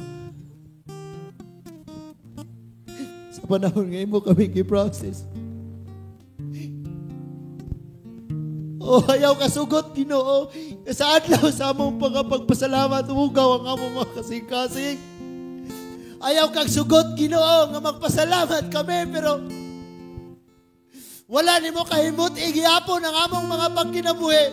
Speaker 1: Sa panahon nga imo kami gi-process. Oh, ayaw kasugot Ginoo. Sa adlaw sa among pagpasalamat, hugaw ang among mga kasing-kasing. Ayaw kag sugot Ginoo nga magpasalamat kami, pero wala nimo kahimot igihapon ang among mga pagkinabuhi.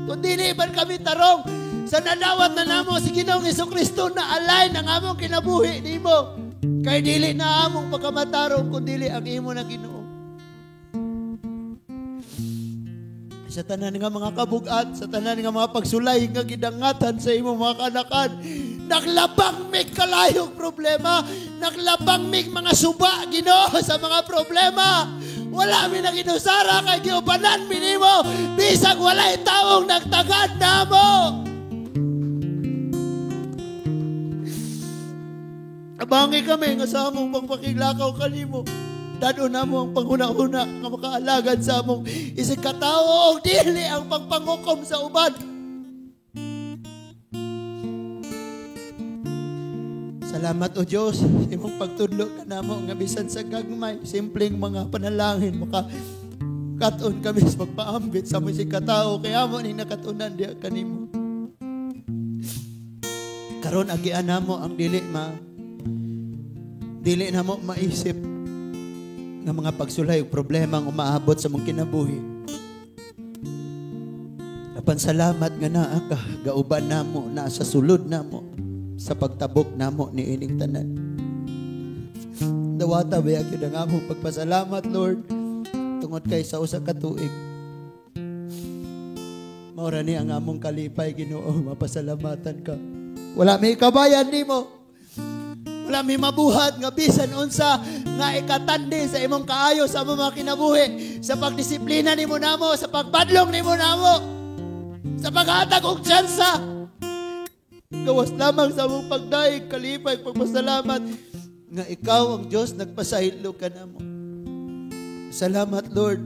Speaker 1: Kung dili man kami tarong sa nadawat na namo si Ginoong Hesukristo na align ang among kinabuhi nimo. Kay dili na among pagkamatarong kun dili ang imo na Ginoo. Sa tanan nga mga kabugat, sa tanan nga mga pagsulay nga gidangatan sa imong mga kanakan, naglabang mig kalayong problema, naglabang mig mga suba Ginoo sa mga problema. Wala mi naginusara kay giubanan mi nimo bisag walay taong nagtagad namo. Abangi kami nga sa among pagpakiglakaw kanimo. Dado namo ang panghuna-huna nga makaalagad sa among isig katawo og dili ang pagpangukom sa uban. Salamat o Dios, imong pagtudlo kanamo nga bisan sa gagmay, simpleng mga panalangin maka kat-on kami sa pagpaambit sa among isig katawo kay amo ning nakatunan diha kanimo. Karon agian namo ang dili namo maisip nga mga pagsulay ug problema ang umaabot sa mong kinabuhi. Apan salamat nga naa ka, gauban namo, naa sa sulod namo, sa pagtabok namo ni ining tanan. Dawata ba gyud ang among pagpasalamat, Lord, tungod kay sa usa ka tuig. Maura ni ang among kalipay, Ginoo, mapasalamatan ka. Wala may kabayan nimo. Wala may mabuhat nga bisan unsa nga ikatandi sa imong kaayo sa among mga kinabuhi, sa pagdisiplina nimo namo, sa pagbadlong nimo namo, sa paghatag og tsansa. Gawas lamang sa among pagdaig, kalipay, pagpasalamat nga ikaw ang Dios nagpasaylo ka namo. Salamat, Lord,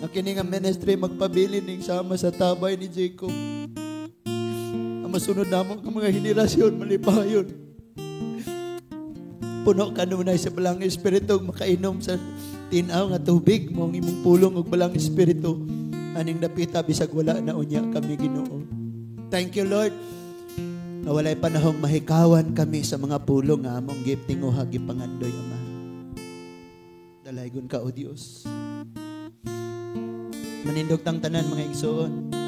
Speaker 1: nga kini nga ministry magpabilin ning sama sa tabay ni Jacob. Ang masunod namo ang mga henerasyon malipayon. Puno kanunay sa balang espiritu makainom sa tin-aw nga tubig mo ang imong pulong og balang espiritu aning dapita bisag wala na unya kami Ginoo. Thank you, Lord, na walay panahong mahikawan kami sa mga pulong nga among gitinguha, gipangandoy, Ama. Dalaygon ka, O Dios. Manindog tang tanan, mga igsoon.